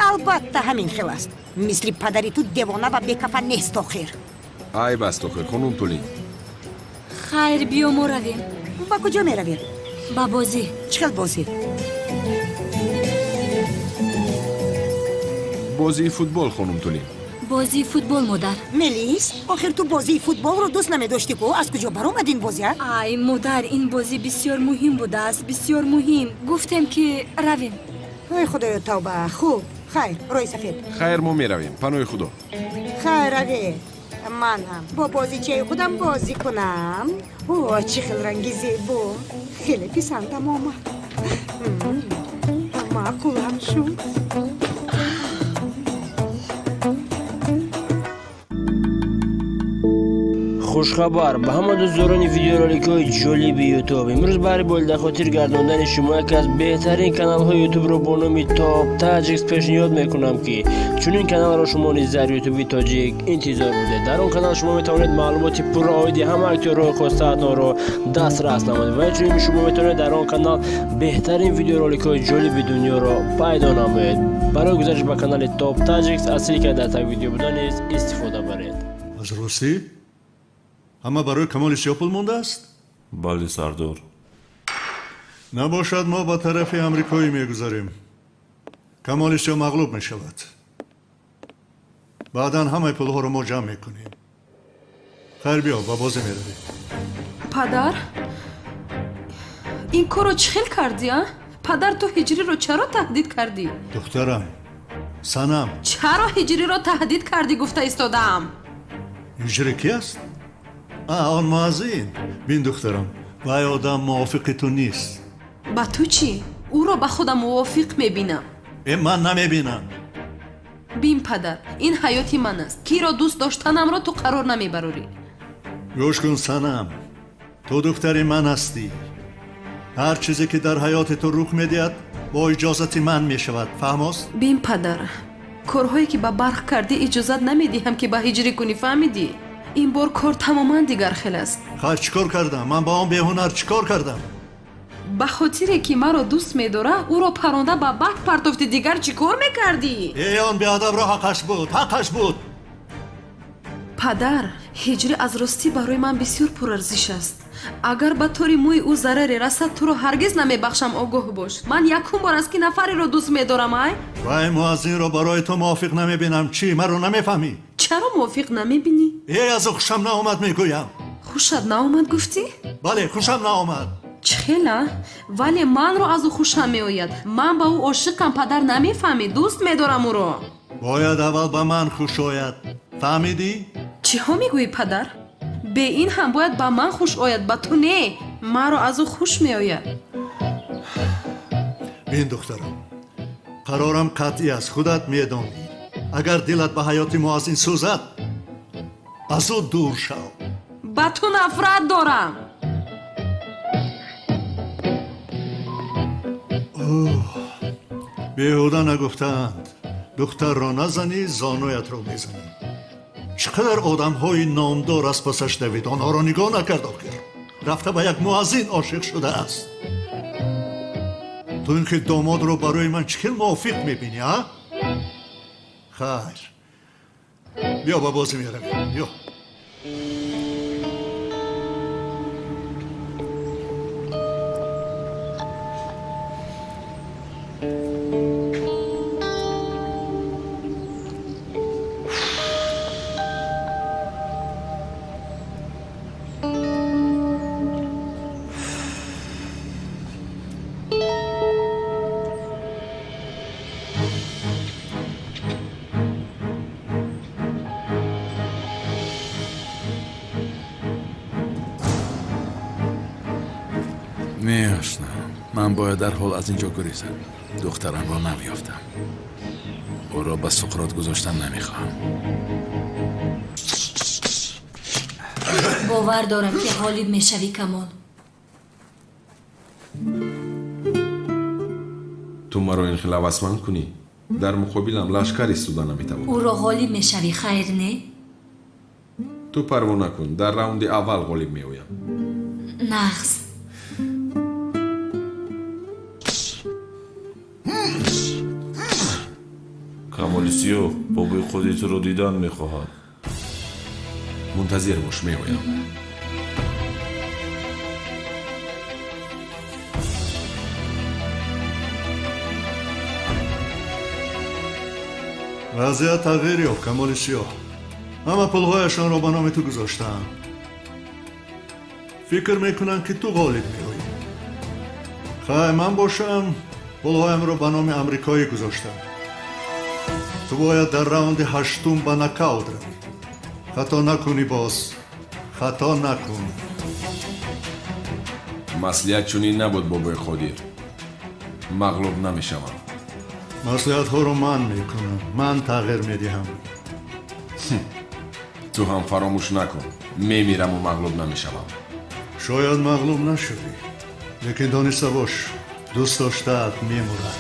Албатта ҳамин хел аст. Мисли падари ту девона ва бекафан нест охир. Айб аст охир, хонум Тулин. Хайр, биё мо равем. Ба куҷо меравем? Ба бозӣ. Чӣ хел бозӣ? Бозии футбол, хонум Тулин. Бозии футбол, модар. Мелис, охир ту бозии футболро дӯст намедоштӣ ку? Аз куҷо баромад ин бозӣ, а? Ай, модар, ин бозӣ бисёр муҳим будааст, бисёр муҳим. Гуфтем ки равем. Ой, худоё, тавба. Хуб, хайр, роҳи сафед. Хайр, мо меравем. Паноҳи худо. Хайр, равед. Ман ҳам бо бозичаи худам бозӣ кунам. О, чӣ хел ранги зебо. Хеле писандам омад. Маъқулам шуд. Хушхабар ба ҳама дӯстдорони видеороликҳои ҷолиби Ютуб. Имрӯз баҳри болидахотир гардондани шумо яке аз беҳтарин каналҳои Ютубро бо номи Топ Таҷикс пешниҳод мекунам, ки чунин каналро шумо низ дар Ютуби тоҷик интизор будед. Дар он канал шумо метавонед маълумоти пурра оиди ҳама актёрҳои хостаатонро дастрас намоед ва инчунин шумо метавонед дар он канал беҳтарин видеороликҳои ҷолиби дунёро пайдо намоед. Барои гузариш ба канали Топ Таҷикс аз ссилкаи дар таги видео буда низ истифода баред. Аз ростӣ? Ҳама барои Камоли Сиёҳ пул мондааст? Бале, сардор. Набошад, мо ба тарафи амрикоӣ мегузарем. Камоли Сиёҳ мағлуб мешавад. Баъдан ҳамаи пулҳоро мо ҷамъ мекунем. Хайр, биё, ба бозӣ меравем. Падар, ин корро чӣ хел кардӣ, а? Падар, ту Ҳиҷриро чаро таҳдид кардӣ? Духтарам, Санам. Чаро Ҳиҷриро таҳдид кардӣ, гуфта истодаам? Ҳиҷри ки аст? Он муаззин. Бин, духтарам, вай одам мувофиқи ту нест. Ба ту чӣ? Ӯро ба худам мувофиқ мебинам. Ман намебинам. Бин, падар, ин ҳаёти ман аст. Киро дӯст доштанамро ту қарор намебарорӣ. Гӯш кун, Санам, ту духтари ман ҳастӣ. Ҳар чизе ки дар ҳаёти ту рух медиҳад бо иҷозати ман мешавад. Фаҳмост? Бин, падар, корҳое ки ба барқ кардӣ иҷозат намедиҳам ки ба Ҳиҷрӣ кунӣ, фаҳмидӣ? Ин бор кор тамоман дигар хел аст. Хайр, чӣ кор кардам? Ман ба он беҳунар чӣ кор кардам? Ба хотире ки маро дӯст медора, ӯро паронда ба баҳр партофти. Дигар чӣ кор мекардӣ? Эй, он беадабро ҳаққаш буд, ҳаққаш буд. Падар, Ҳиҷрӣ аз ростӣ барои ман бисёр пурарзиш аст. Агар ба тори мӯи ӯ зараре расад, туро ҳаргиз намебахшам, огоҳ бош. Ман якум бор аст ки нафареро дӯст медорам, ай? Вай муаззинро барои ту мувофиқ намебинам. Чӣ, маро намефаҳмӣ? Чаро мувофиқ намебинӣ? Эй, аз ӯ хушам наомад, мегӯям. Хушат наомад, гуфтӣ? Бале, хушам наомад. Чӣ хела? Вале манро аз ӯ хушам меояд. Ман ба ӯ ошиқам, падар, намефаҳмӣ? Дӯст медорам ӯро. Бояд аввал ба ман хуш ояд. Фаҳмидӣ? Чиҳо мегӯӣ, падар? Бе ин ҳам бояд ба ман хуш ояд, ба ту не. Маро аз ӯ хуш меояд. Бин, духтарам, қарорам қатъӣ аст, худат медонӣ. Агар дилат ба ҳаёти муаззин сӯзад, аз ӯ дур шав. Ба ту нафрат дорам. Беҳуда нагуфтаанд, духтарро назанӣ, зонуятро мезанӣ. Чӣ қадар одамҳои номдор аз пасаш давид, онҳоро нигоҳ накард. Охир рафта ба як муаззин ошиқ шудааст. Ту ин ки домодро барои ман чӣ хел мувофиқ мебинӣ, а? Хайр, биё, ба бозӣ меравем, биё. Не, ошно, ман бояд дарҳол аз ин ҷо гурезам. Духтарамро навёфтам. Ӯро ба Суқрот гузоштан намехоҳам. Бовар дорам, ки ғолиб мешавӣ, Камол. Ту маро ин хел ҳавасманд кунӣ, дар муқобилам лашкар истода наметавонам. Ӯро ғолиб мешавӣ, хайр не? Ту парво накун, дар раунди аввал ғолиб меоям. Нағз. Камоли Сиёҳ бобои Қодир туро дидан мехоҳад. Мунтазир бош, меоям. Вазъият тағйир ёфт, Камоли Сиёҳ. Ҳама пулҳояшонро ба номи ту гузоштаанд. Фикр мекунанд, ки ту ғолиб меоӣ. Хай, ман бошам, пулҳоямро ба номи амрикоӣ гузоштам. Ту бояд дар раунди ҳаштум ба нокаут равӣ. Хато накунӣ боз, хато накун. Маслиҳат чунин набуд, бобои Қодир. Мағлуб намешавам. Маслиҳатҳоро ман мекунам, ман тағйир медиҳам. Ту ҳам фаромӯш накун, мемираму мағлуб намешавам. Шояд мағлуб нашавӣ, лекин дониста бош, дӯст доштаат мемурад.